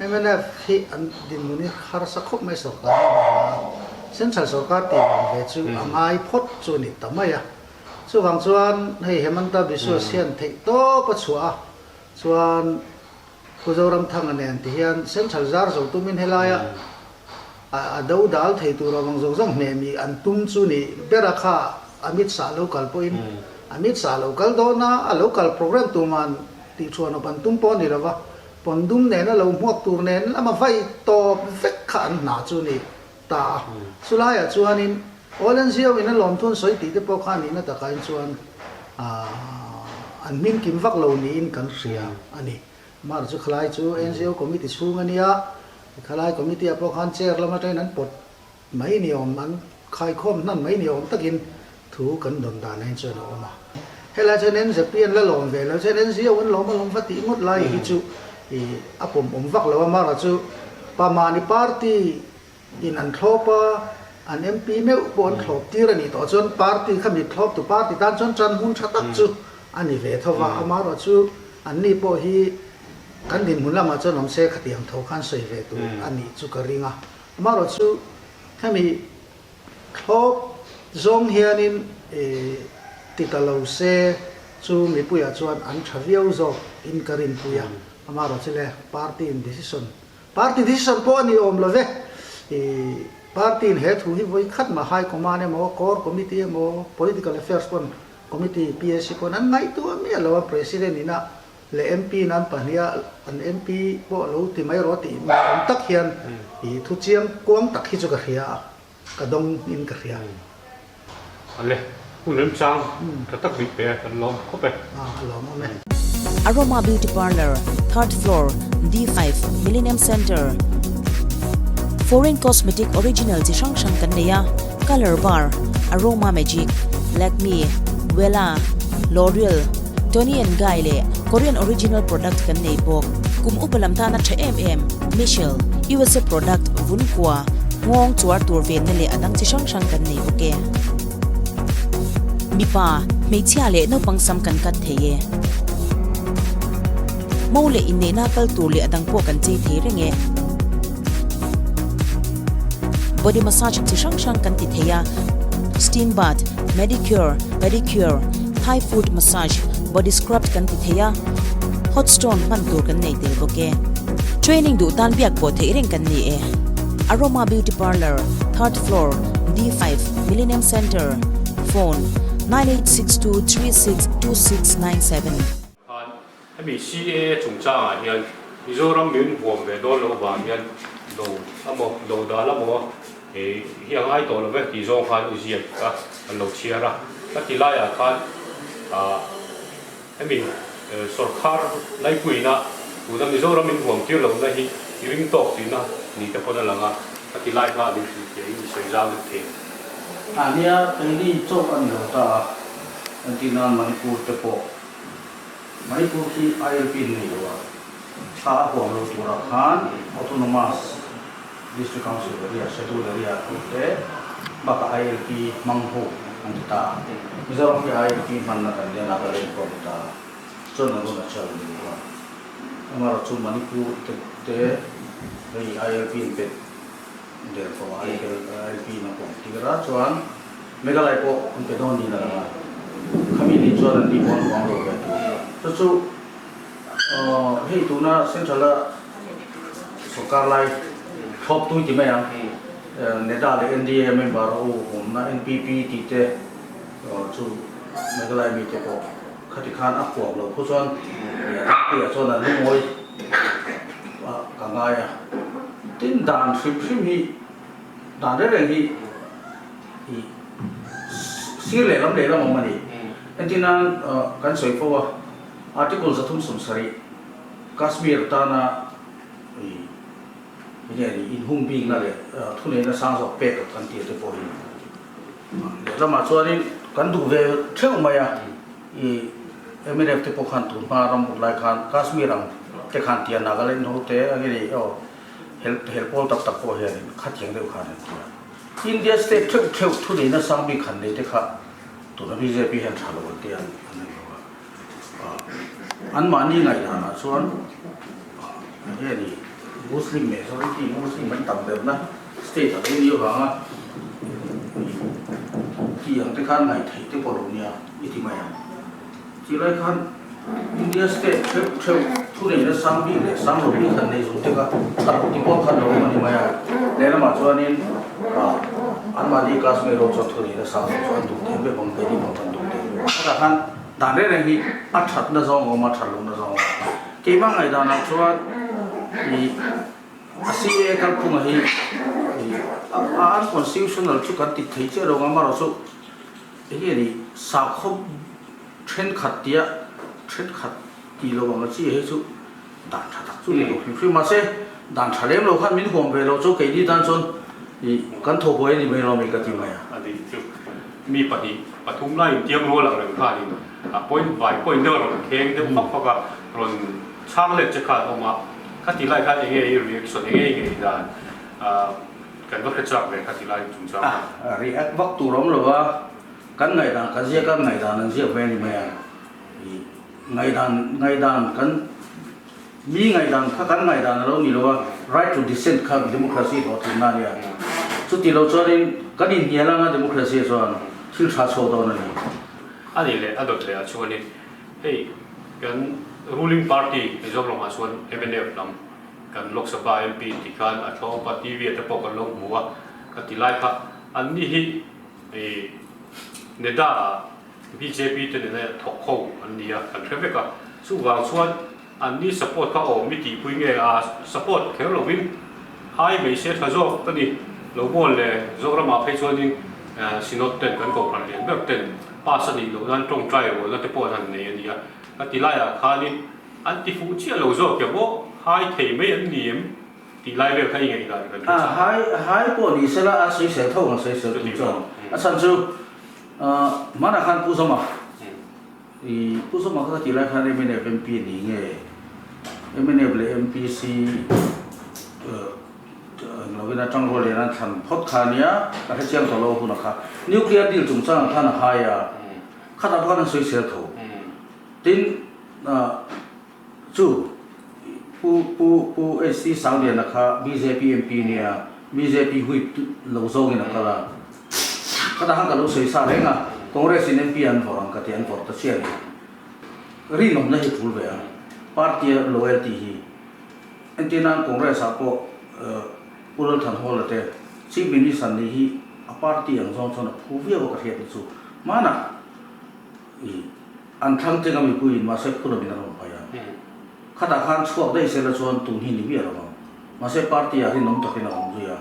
mnf hi an dinhmun hi harsa khawp mai sorkar hi a hmu a, central sorkar tih lang ve chu a ngai phawt chu a ni ta mai a. Chuvang chuan hei Hemanta Biswas hian theih tawp a chhuah a, chuan Pu Zoramthanga nen ti hian central zar zo tumin helaia a do dal thei tur avang zawng zawng hmeh mi an tum chu ni bera kha Amit Shah lo kal pawhin Amit Shah lo kal dawn a, a lo kal program tuman tih thuanawp an tum pawh a ni lova, pawndum nena lo hmuak tur nen lama vai tawp vek kha an hna chu ni ta a. Chulaiah chuanin All NGO in a lawmthun sawi tih te pawh kha a nihna takain chuan an hming kim vak lo niin kan hria a ni. Mar chu khalai chu NGO committee chhung a nia, khalai committee ah pawh khan chair lam atangin an pawt mai ni awm, an khaikhawm hnan mai ni awm takin thu kan dawn dan ahin chuan a awm a. Helai chuan NZP an la lawm ve lo chuan NGO an lawm a lawm va tih ngawt lai hi chu a pawm awm vak lo a, mara chu Pamani party in an thlawp a, an MP meuh pawh an thlawp tir a nih tawh chuan party kha mit thlawp tu party tan chuan tan hun tha tak chu a ni ve tho va, amaherawhchu anni pawh hi kan dinhmun lamah chuan awm se khatiang tho khan sawi ve tur a nih chu ka ring a, amaherawhchu hemi thlawp zawng hianin ti ta lo se chu mipuiah chuan an tha viau zawk in ka rinpui a, amaherawhchu le party in decision. Party decision pawh a ni awm lo ve. I party in he thu hi vawi khat mah High Command emaw, Core Committee emaw, Political Affairs pawn Committee, PAC, pawn an ngaihtuah miah lo a, President ina leh MP in an pahniha an MP pawh lo ti mai rawh tih mai awm tak hian i thu chiang kuang tak hi chu ka hria a, ka dawng in ka hria. Ale, hun remchang tha tak bik pe kan lawm khawp e. A lawm awm e. Aroma Beauty Parlour, Third Floor, D5, Millennium Centre. Foreign Cosmetic Original chi hrang hrang kan nei a, Colour Bar, Aroma Magic, Lakme, Wella, L'Oreal, Toni and Guy leh Korean Original product kan nei bawk. Kum upa lam tana tha em em, Michelle, USA product vun kua, nghawng chuar tur venna leh a dang chi hrang hrang kan nei bawk e. Mipa, hmeichhia leh naupang sam kan cut thei e. Mo leh inneihna kal tur leh a dang pawh kan chei thei reng e. Body massage chi hrang hrang kan ti thei a, steam bath, manicure, pedicure, Thai foot massage, body scrub kan ti thei a, hot stone hman tur kan nei tel bawk e. Training duh tan biak pawh theih reng kan ni e. Aroma Beauty Parlour, Third Floor, D5, Millennium Centre, Phone, 9862362697. Khan hemi CAA chungchangah hian Mizoram min huam ve dawn loh vang hian do amaw do dal amaw hi a ngai tawh lo ve tih zawng khan i ziak a an lo chhiar a. Ka ti laiah khan ah hemi sawrkhar laipuina tuna Mizoram min huam tir lohna hi i ring tawk tihna ni te pawn a lang a, ka ti lai kha a min hrilhfiah in i sawi zau deuh thei. Ah nia, keini chauh a ni lo ta a, entirnan Manipur te pawh Manipur khi ILP an nei lo a, thla a huam lo turah khan Autonomous District Council area, Schedule area tur te bakah ILP hmang ho an ti ta a. Mizoram khi ILP hmanna kan nia Nagaland pawh a ni ta a, chuan Arunachal a ni bawk a. Amaherawhchu Manipur te te hei ILP an pet der tawh a, ILP in a pawm tir a, chuan Meghalaya pawh an pe dawn niin a lang a, khami ni chuan an ni pawh an huang lo ve tur. Chu chu hei tuna Central a sawrkar lai thlawp tui ti mai ang, NEDA leh NDA member ho awmna NPP tih te chu Meghalaya mite pawh khati khan a huam lo khu chuan tlangpuiah chuan an lungawi ka ngai a. Tin dan hrim hrim hi Dan reng reng hi i sir lehlam lehlam awm a ni. Entir nan kan sawi fo a, Article 370 Kashmir tana i enge ni inhung bikna leh thuneihna sang zawk pek kan tih te pawh hi lehlamah chuanin kan duh ve theuh mai a, i mnf te pawh khan tun hma ram mut lai khan Kashmir ang te khan tia Nagaland ho te enge ni aw Hel hel pawl tak tak pawh hianin khatiang deuh khan an ti a. India state theuh theuh thu neihna sang bik han nei te kha tuna bjp hian tha lo an ti a, an nei lo a. Anmahni ngaihdanah chuan enge ni Muslim majority Muslim an tam berna state a lo ni avanga tih ang te khan ngaihtheih te pawh lo nia i ti mai ang. Ti lai khan India state theuh theuh thu neihna sang bik leh sang lo bik han nei zung te kha tha lo ti pawh khan lo awm a ni mai a. Lehlamah chuanin anmahni Kashmir ho chuan thu neihna sang lo chu an duh thei vek ang, keini pawh kan duh thei vek ang. Chutah khan dan reng reng hi a thatna zawng a awm a, that lohna zawng a awm a. Keimah ngaihdanah chuan ih a CAA kalphunga hi ih a unconstitutional chu kan ti thei chiah lo ang amaherawhchu enge ni sakhaw Thenkhat tia thenkhat tih lo ang a chi hei chu dan tha tak chu ni lo hrim hrim mahse dan tha lem lo khan min huam ve lo chu keini tan chuan ih kan thaw buai a ni mai lo ami ka ti mai a. A nih chu mi pahnih pathum laiin tiang rual ang reng khanin a point vai point deuh a rawn kheng deuh fak fak a rawn chhang let che khan a awm a khati lai khan enge i reaction enge i ngei dan kan va hre chak ve khati lai chungchang khan. A react vak tur a awm lo a. Kan ngaihdan kan ziak a, ngaihdan an ziak ve a ni mai a. Ih, ngaihdan, ngaihdan kan, mi ngaihdan kha kan ngaihdan a lo ni lo a, right to dissent kha democracy hlawhtlinna a nia. Chuti lo chuanin kan inhnial anga democracy chuan thil tha chhuak dawn a ni. A nih leh a dawt leh ah chuanin hei kan ruling party Mizoram ah chuan mnf lam. kan Lok Sabha MP ti khan a thlawp a, TV ah te pawh kan lo hmu a, ka ti lai kha an ni hi ih NEDA ah bjp te nena thawk ho an ni a, kan hre vek a, chuvang chuan an ni support kha awm i tihpui nge a, support kher lovin hai mai se tha zawk ka ni lo maw le, Zoramah phei chuanin Synod ten kan kohhran lian ber ten pass a nih loh nan tawngtai rualna te pawh an han nei a ni a, ka ti laiah khanin An ti fuh chiah lo zawk em aw, hai thei mai an ni em tih lai vel kha i ngaihdan kan hre chak. Hai hai pawh ni sela a sawisel tho ang sawisel tu chuan a chhan chu hmanah khan Pu Zoma i Pu Zoma kha ka tih lai khan mnf MP ni nge mnf leh MPC lovin a tang rual lian an thlan phawt kha nia ka hre chiang tawh lo hunah kha nuclear deal chungchangah khan a hai a khatah pawh khan an sawisel tho tin Chu Pu Pu Pu HC Sangliana kha bjp MP nia bjp whip lo zawngin a kal a, khata khan ka lo sawi sa reng a, Congress in MP an vawrh ang ka ti an vawrh ta chiah a ni. Rinawmna hi tul ve a, party a loyalty hi. Entir nan Congress ah pawh Pu Lalthanhawla te Chief Minister nih hi a party ang zawng chuan a phu viau a ka hriat na chu. Hmanah I an thlang tling a mipui in mahse phun awmin a rawn pai a. Khatah khan chhuak daih sela chuan tun hi ni miah lo ang. Mahse party ah rinawm takin a awm zui a.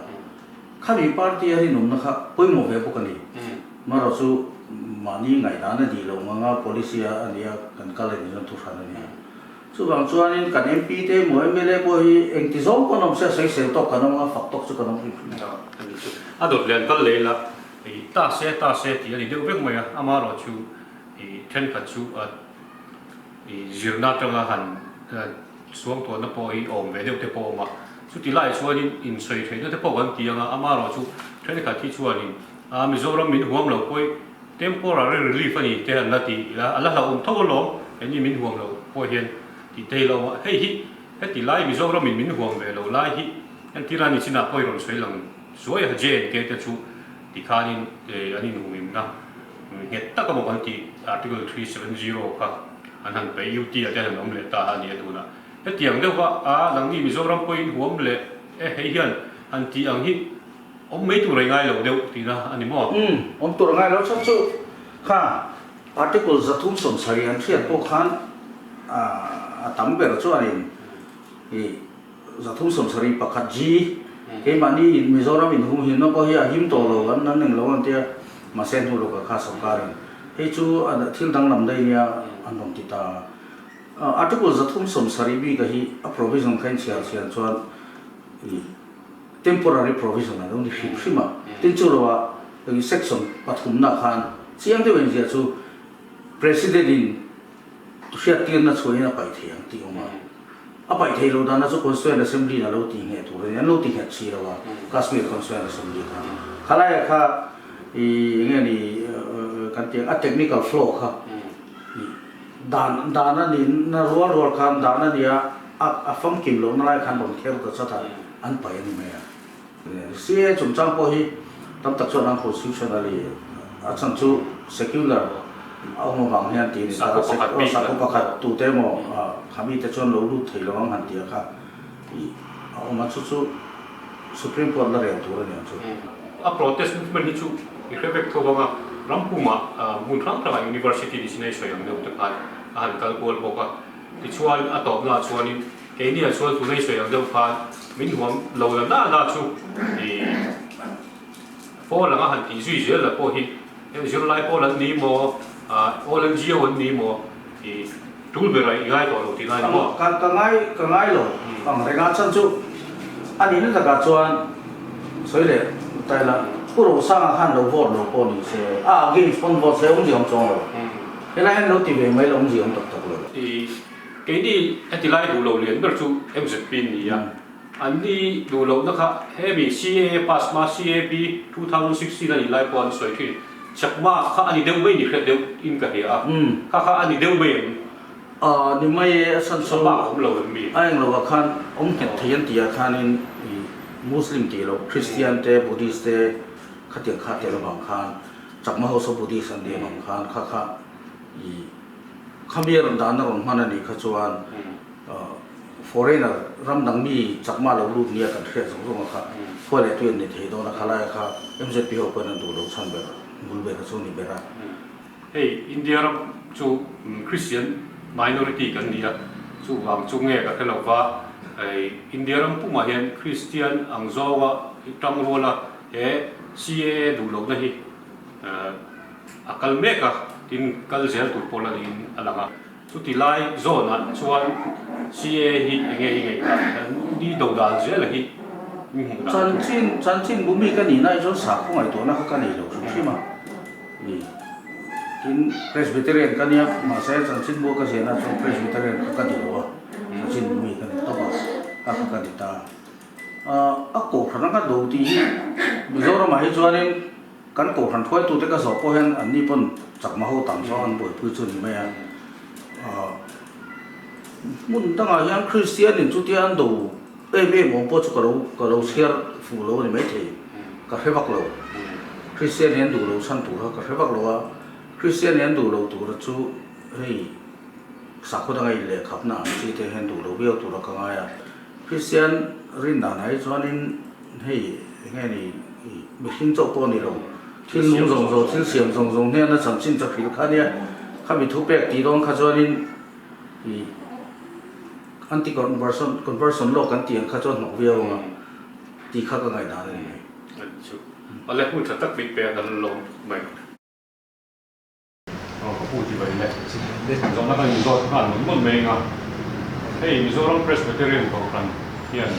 Khami party a rinawmna kha pawimawh ve bawk a ni. Marawh chu mahni ngaihdan a nih loh nganga policy a nia kan kal a nih chuan thu hran a ni a. Chuvang chuanin kan MP te emaw mla pawh hi engti zawng pawn awm se a sawisel tawk kan awm a, fak tawk chu kan awm hrim hrim a. A dawt lian kal leh la. I ta se ta se tih a ni deuh vek mai a, amaherawh chu i thenkhat chu a i zirna atanga han suang tuahna pawh hi awm ve deuh te pawh a awm a, chuti laiah chuanin insawi theihna te pawh kan ti ang a, amaherawh chu thenkhat hi chuanin a Mizoram min huam lo pawh hi temporary relief a ni te an la ti ila, a la hlauhawm tho alawm, keini min huam loh pawh hian tih te hi la awm a, hei hi heti lai Mizoramin min huam ve lo lai hi entir a ni chinah pawh i rawn sawi lang. Suai a JNK te chu tikhanin an inhumimna nghet tak emaw kan tih Article 370 kha an han peih UT ah te an han awm leh ta a ni a tunah. Hetiang deuhva a nangni Mizoram pawhin huam leh e hei hian han tih ang hi awm mai tur a ngai lo deuh tihna a ni maw? Umm, awm tur a ngai lo chhan chu kha Article 370 an hriat pawh khan a tam ber chuanin i 371 G, Keimahni in Mizoram in hum hinna pawh hi a him tawh lo, an an eng lo an tia, mahse hnu lawkah kha sorkarin hei chu thil danglam daih nia an rawn ti ta. Article 370 bika hi a provision kha in chhiar chhiar chuan temporary provision a lo ni hrim hrim a, tin chu loah section pathumna khan chiang deuh engzia chu President in hriattirna chhuahin a paih thei ang tih awm a. A paih thei lo dana chu Constituent Assembly in a lo tih ngheh tur a ni. An lo ti nghet si lo a, Kashmir Constituent Assembly kha. Khalaia kha i enge ni kan tih ang a technical flaw kha i dan dan a ni na rual rual khan dan a nia a a famkim lohna lai khan rawn kher ta chat a, an paih a ni mai a. CAA chungchang pawh hi tam tak chuan an constitutionally a chhan chu secular a awm avang hian tih a ni ta a, sakhaw pakhat tute emaw khami te chuan lo lut thei lo ang han tih a kha a awm a, chu chu Supreme Court la rel tur a ni ang chu. A protest movement hi chu i hre vek tho vang a, ram pumah hmun hrang hrangah university ni chin a i sawi ang deuh te khan a han kal kual bawk a, tichuan a tawpnaah chuanin Keini ah chuan tunei sawi ang deuh khan min huam lo la na na chu i pawl anga han tih zui zel la pawh hi zirlai pawl an ni maw all NGO an ni maw i tul ber a i ngai tawh lo tih lai ni maw? Ka ka ngai ka ngai lo ang reng a chhan chu a nihna takah chuan sawi leh ta ila Pu Rosanga khan lo vote lo pawh ni se a against pawn vote se awmzia awm chuang lo helai hian lo ti ve mai la awmzia awm tak tak lo. Keini heti lai duh lo lian ber chu MZP an ni a, an ni duh lohna kha hemi CAA pass hma CAB 2016 a nih lai pawh an sawi thin. Chakma kha a ni deuh mai ni hriat deuh in ka hria a, kha kha a ni deuh mai em? Aw ni mai e, a chhan chu Chakma a awm lo em mi? A eng lovah khan awm nghet thei an tih ah khanin i Muslim tih loh Christian te Buddhist te khatiang kha tel avang khan Chakma ho saw Buddhist an nih avang khan kha kha i Khami a rawn dahna rawn hman a nih kha chuan Foreigner ram dang mi chakma lo lut nia kan hriat zawng zawng a kha khuai leh tui an ni thei dawn a kha laia kha MZP ho pawhin an duh lo chhan ber bul ber kha chu a ni ber a. Hei India ram chu Christian minority kan ni a, chuvang chu nge ka hre lo va, India ram pumah hian Christian ang zawnga tangruala he CAA duh lohna hi a kal mek a, tin kal zel tur pawh la niin a lang a. Chuti lai zawnah chuan CA hi enge i ngaihdan hian ni do dan zel hi min hmuh dan chu. Chanchin chanchin bu mi ka nih na hi chuan sakhaw ngaihtuahna kha ka nei lo hrim hrim a ni. Tin Presbyterian ka nia mahse chanchin bu a ka ziahna chuan Presbyterian kha ka ni lo a, chanchin bu mi ka ni tawp a, kha kha ka ni ta. A kohhran anga do tih hi Mizoramah hi chuanin Kan kohhran hruaitute ka zawh pawh hian anni pawn chakma ho tam zawk an buaipui chu a ni mai a. Hmun dangah hian Kristian in chutia an do em em awm pawh chu ka lo ka lo chhiar fuh lo a ni maithei, ka hre vak lo. Kristian in an duh lo chhan tur kha ka hre vak lo a, Kristian in an duh lo tura chu hei sakhaw danga inlehkhapna ang chi te hian duh lo viau tura ka ngai a. Kristian rin danah hi chuanin Hei enge ni mihring chauh pawh a ni lo, thil nung zawng zawng, thil siam zawng zawng hnena chanchin ka hrilh kha ania, khami thu pek tih dawn kha chuanin ih anti conversion conversion law kan tih ang kha chuan hnawk viau ang a tih kha ka ngaihdan a ni mai. Awle hun tha tak bik pek an lo mai. Aw ka pu ti bai le. Zawhna kan inzawt nghal mawlh mawlh mai anga hei Mizoram Presbyterian Kohhran hian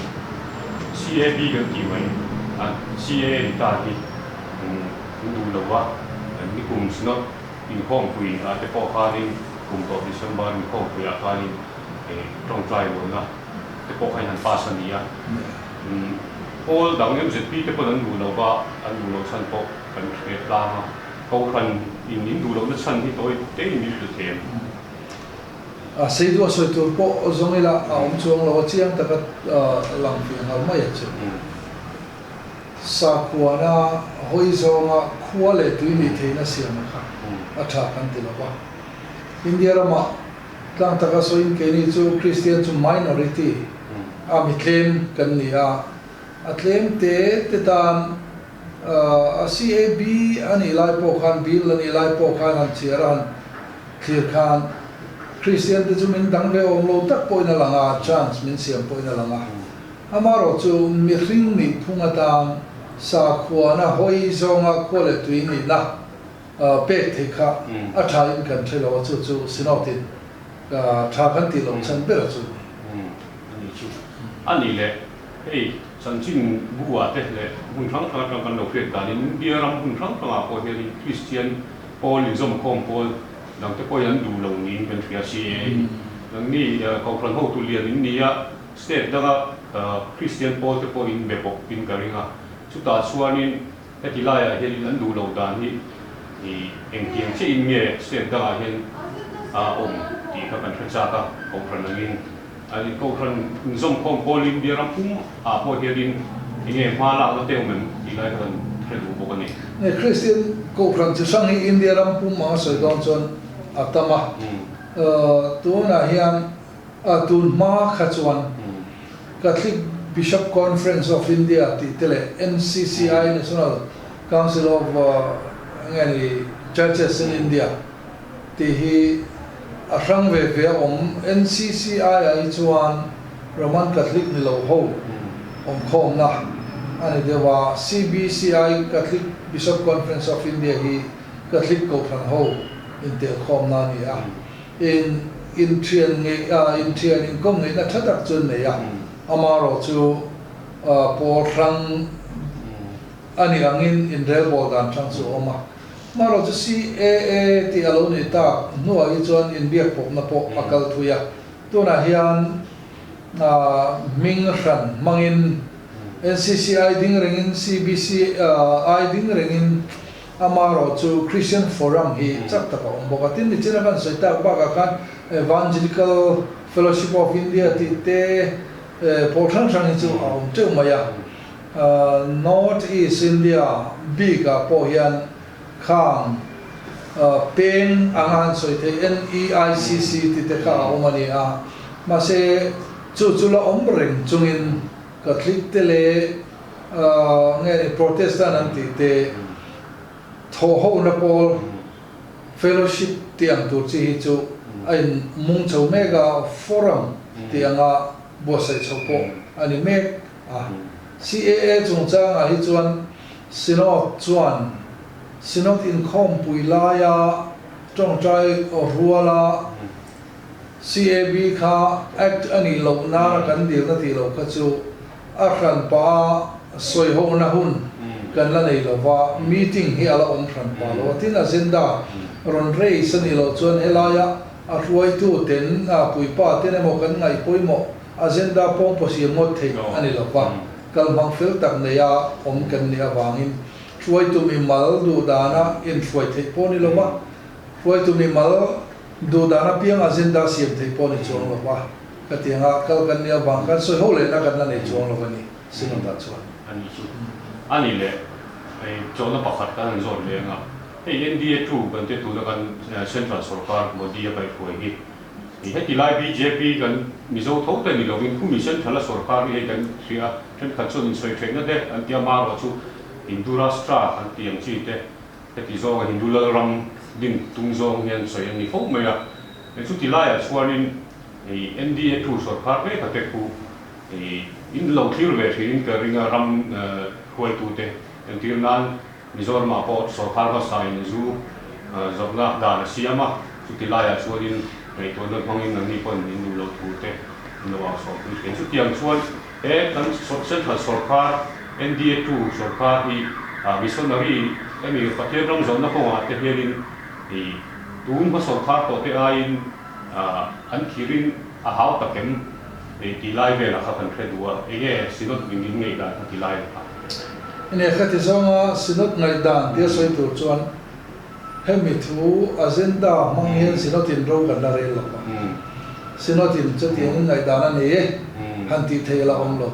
CAB kan tih mai a CAA ni ta hi an duh lo va, nikum Synod inkhawmpui ah te pawh khanin kum tawh December inkhawmpui ah khanin tawngtai rualna te pawh kha in han pass a ni a. Pawl dang MZP te pawn an duh lo va, an duh loh chhan pawh kan hre tlang a. Kohhran in in duh lohna chhan hi tawi te in min hrilh thei em? A sei duh a sawi tur pawh zawng ila a awm chuang lo a chiang taka lang fiah nghal mai a che. Sakhuana hawi zawnga khua leh tui nih theihna siam a kha a tha kan ti lo va. India ramah tlang taka sawiin keini chu Kristian chu minority a mi tlem kan ni a, a tlem te te tan A CAB a nih lai pawh khan, Bill a nih lai pawh khan han chhiar a han thlir khan Kristian te chu min dang ve awm lo tak pawhin a lang a, chance min siam pawhin a lang a. Amaherawh chu mihring nih phung atan sakhuana hawi zawnga khua leh tui nihna pek theih kha a thain kan hre lo a, chu chu Synod in tha kan tih loh chhan ber a chu ni. A ni chu. A nih leh Hei chanchin bu ah te leh hmun hrang hrang atang kan lo hriat danin India ram hmun hrang hrangah pawh hianin Kristian pawl inzawmkhawm pawl dang te pawhin an duh lo niin kan hria si e. Nangni Kohhran hotu lian in ni a, state danga Kristian pawl te pawh in be bawk in ka ring a, chutah chuanin heti laiah hianin an duh loh dan hi engtiang chiah in nge state dangah hian a awm tih kha kan hre chak a, Kohhran angin. Kohhran inzawmkhawm pawlin India ram pum ah pawh hianin enge hma lakna te awm em tih lai kha kan hre duh bawk a ni. Nge Kristian Kohhran chi hrang hi India ram pum anga sawi dawn chuan a tam a, tunah hian tun hma kha chuan Catholic Bishop Conference of India tih te leh NCCI National Council of nge ni Churches in India tih hi a hrang ve ve a awm. NCCI ah hi chuan Roman Catholic ni lo ho awmkhawmna a ni deuh a, CBCI, Catholic Bishop Conference of India, hi Catholic kohhran ho intelkhawmna a ni a. In inthian ngeih a, inthian inkawm ngeihna tha tak chu an nei a, amaherawh chu pawl hrang a nih angin inrelbawl dan hrang chu a awm a. Hmarawh chu CAA tih a lo nih tak hnuah hi chuan inbiak pawpna pawh a kal thui a. Tunah hian hming hran hmangin NCCI ding rengin CBCI ding rengin amaherawh chu Christian Forum hi chak tak a awm bawk a. Tin, nichina kan sawi tak bakah khan Evangelical Fellowship of India tih te pawl hrang hrang hi chu a awm teuh mai a. North East India bikah pawh hian khang peng anga an sawi theih NEICC tih te kha a awm a ni a. Mahse, Chu chu la awm reng chungin Catholic te leh nge ni Protestant an tih te thawhhona pawl fellowship tih ang tur chi hi chu a in mung chho mek a, forum tih anga buatsaih chho pawh a ni mek a. CAA chungchangah hi chuan Synod chuan Synod inkhawmpui laia tawngtai ruala CAB kha Act a nih loh nana kan dilna tih loh kha chu a hran pah a sawihona hun kan la nei lo va, meeting hi a la awm hran pah lo a. Tin, agenda rawn raise a nih loh chuan helaia a hruaitu ten puipa ten emaw kan ngaih pawimawh agenda pawng pawsiam ngawt theih a ni lo va, kalhmang fel tak neia awm kan nih avangin hruaitu mimal duhdana inhruai theih pawh a ni lo va, hruaitu mimal Duhdan apiang agenda siam theih pawh ni chuang lo va, ka ti ang a, kal kan nih avang khan sawi ho lehna kan la nei chuang lo a ni, Synod-ah chuan. A nih chu. A nih leh, hei chawlhna pakhat kan han zawt leh ang a, hei NDA two kan tia tuna kan Central sorkar Modi a kaihhruai hi, hei heti lai bjp kan Mizo tho te ni lovin khumi Central a sorkar hi hei kan hria a, thenkhat chuan insawi theihna te an tia marawh chu Hindu Rashtra an ti ang chi te, Heti zawnga Hindu lalram din tum zawng hian sawi an ni fo mai a. Chuti laiah chuanin hei NDA two sawrkar mek a te khu hei in lo thlir ve thin ka ring a ram hruaitute entir nan Mizoramah pawh sawrkar hmasa in zu zawrhna dan a siam a, chuti laiah chuanin ngaihtuahna hmangin anni pawn in duh loh thu te an lo au sawm pui thin. Chutiang chuan he kan Central sawrkar NDA two sawrkar hi missionary emi Pathian ram zawhna kawngah te hianin i tun hma sawrkar tawh te aiin an thirin a hau tak em tih lai velah kha kan hre duh a, enge Synod min in ngaihdan kha ti lai ang kha. Enge khati zawnga Synod ngaihdan tia sawi tur chuan hemi thu agenda hmang hian Synod in ro kan la rel lo va, Synod in chutiangin ngaihdan a nei e han tih theih a la awm lo.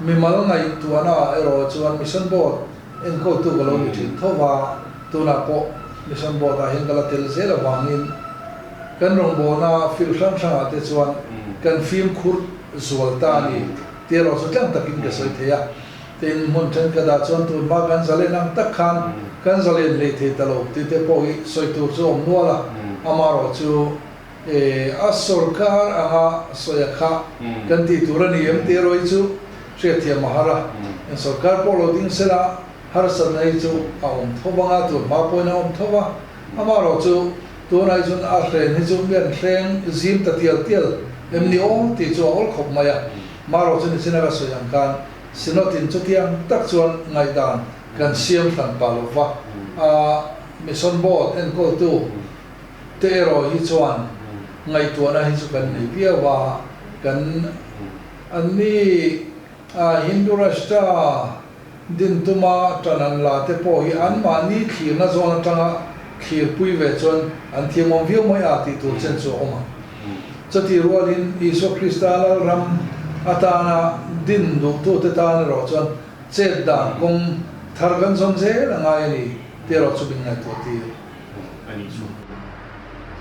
Mimal ngaihtuahna ah erawh chuan Mission Board enkawltu ka lo ni thin tho va, tunah pawh Mission Board ah hian ka la tel zel avangin kan rawngbawlna field hrang hrangah te chuan kan fimkhur zual ta a ni tih erawh chu tlang takin ka sawi thei a. Tin, hmun thenkhat ah chuan tun hma kan zalen ang tak khan kan zalen hlei thei ta lo tih te pawh hi sawi tur chu a awm nual a, amaherawh chu E, a sorkar anga sawi a kha kan tih tur a ni em tih erawh hi chu hriatthiam a har a. Eng sorkar pawh lo ding sela harsatna hi chu a awm tho vang a, tun hma pawhin a awm tho va. Amaherawh chu tunah hi chuan a hren hi chu mi an hreng zim ta tial tial em ni aw tih chu a awl khawp mai a. Amaherawh chu nichin a ka sawi ang khan Synod in chutiang tak chuan ngaihdan kan siam hran pah lo va, a Mission Board enkawltu, Te erawh hi chuan ngaihtuahna hi chu kan nei viau a, kan anni Hindu Rashtra din tuma tan an la te pawh hi anmahni thlirna zawn atanga thlirpui ve chuan an thiamawm viau mai a tih tur chen chu a awm ang. Chutih rualin Isua Krista Lalram atana din duhtute tan erawh chuan chet dan kawng thar kan zawn zel a ngai a ni tih erawh chu min ngaihtuah tir. A nih chu.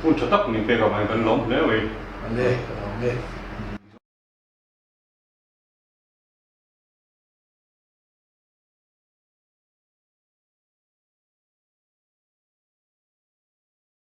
Hun tha tak min pek avangin kan lawm hle mai. A le, ka lawm e.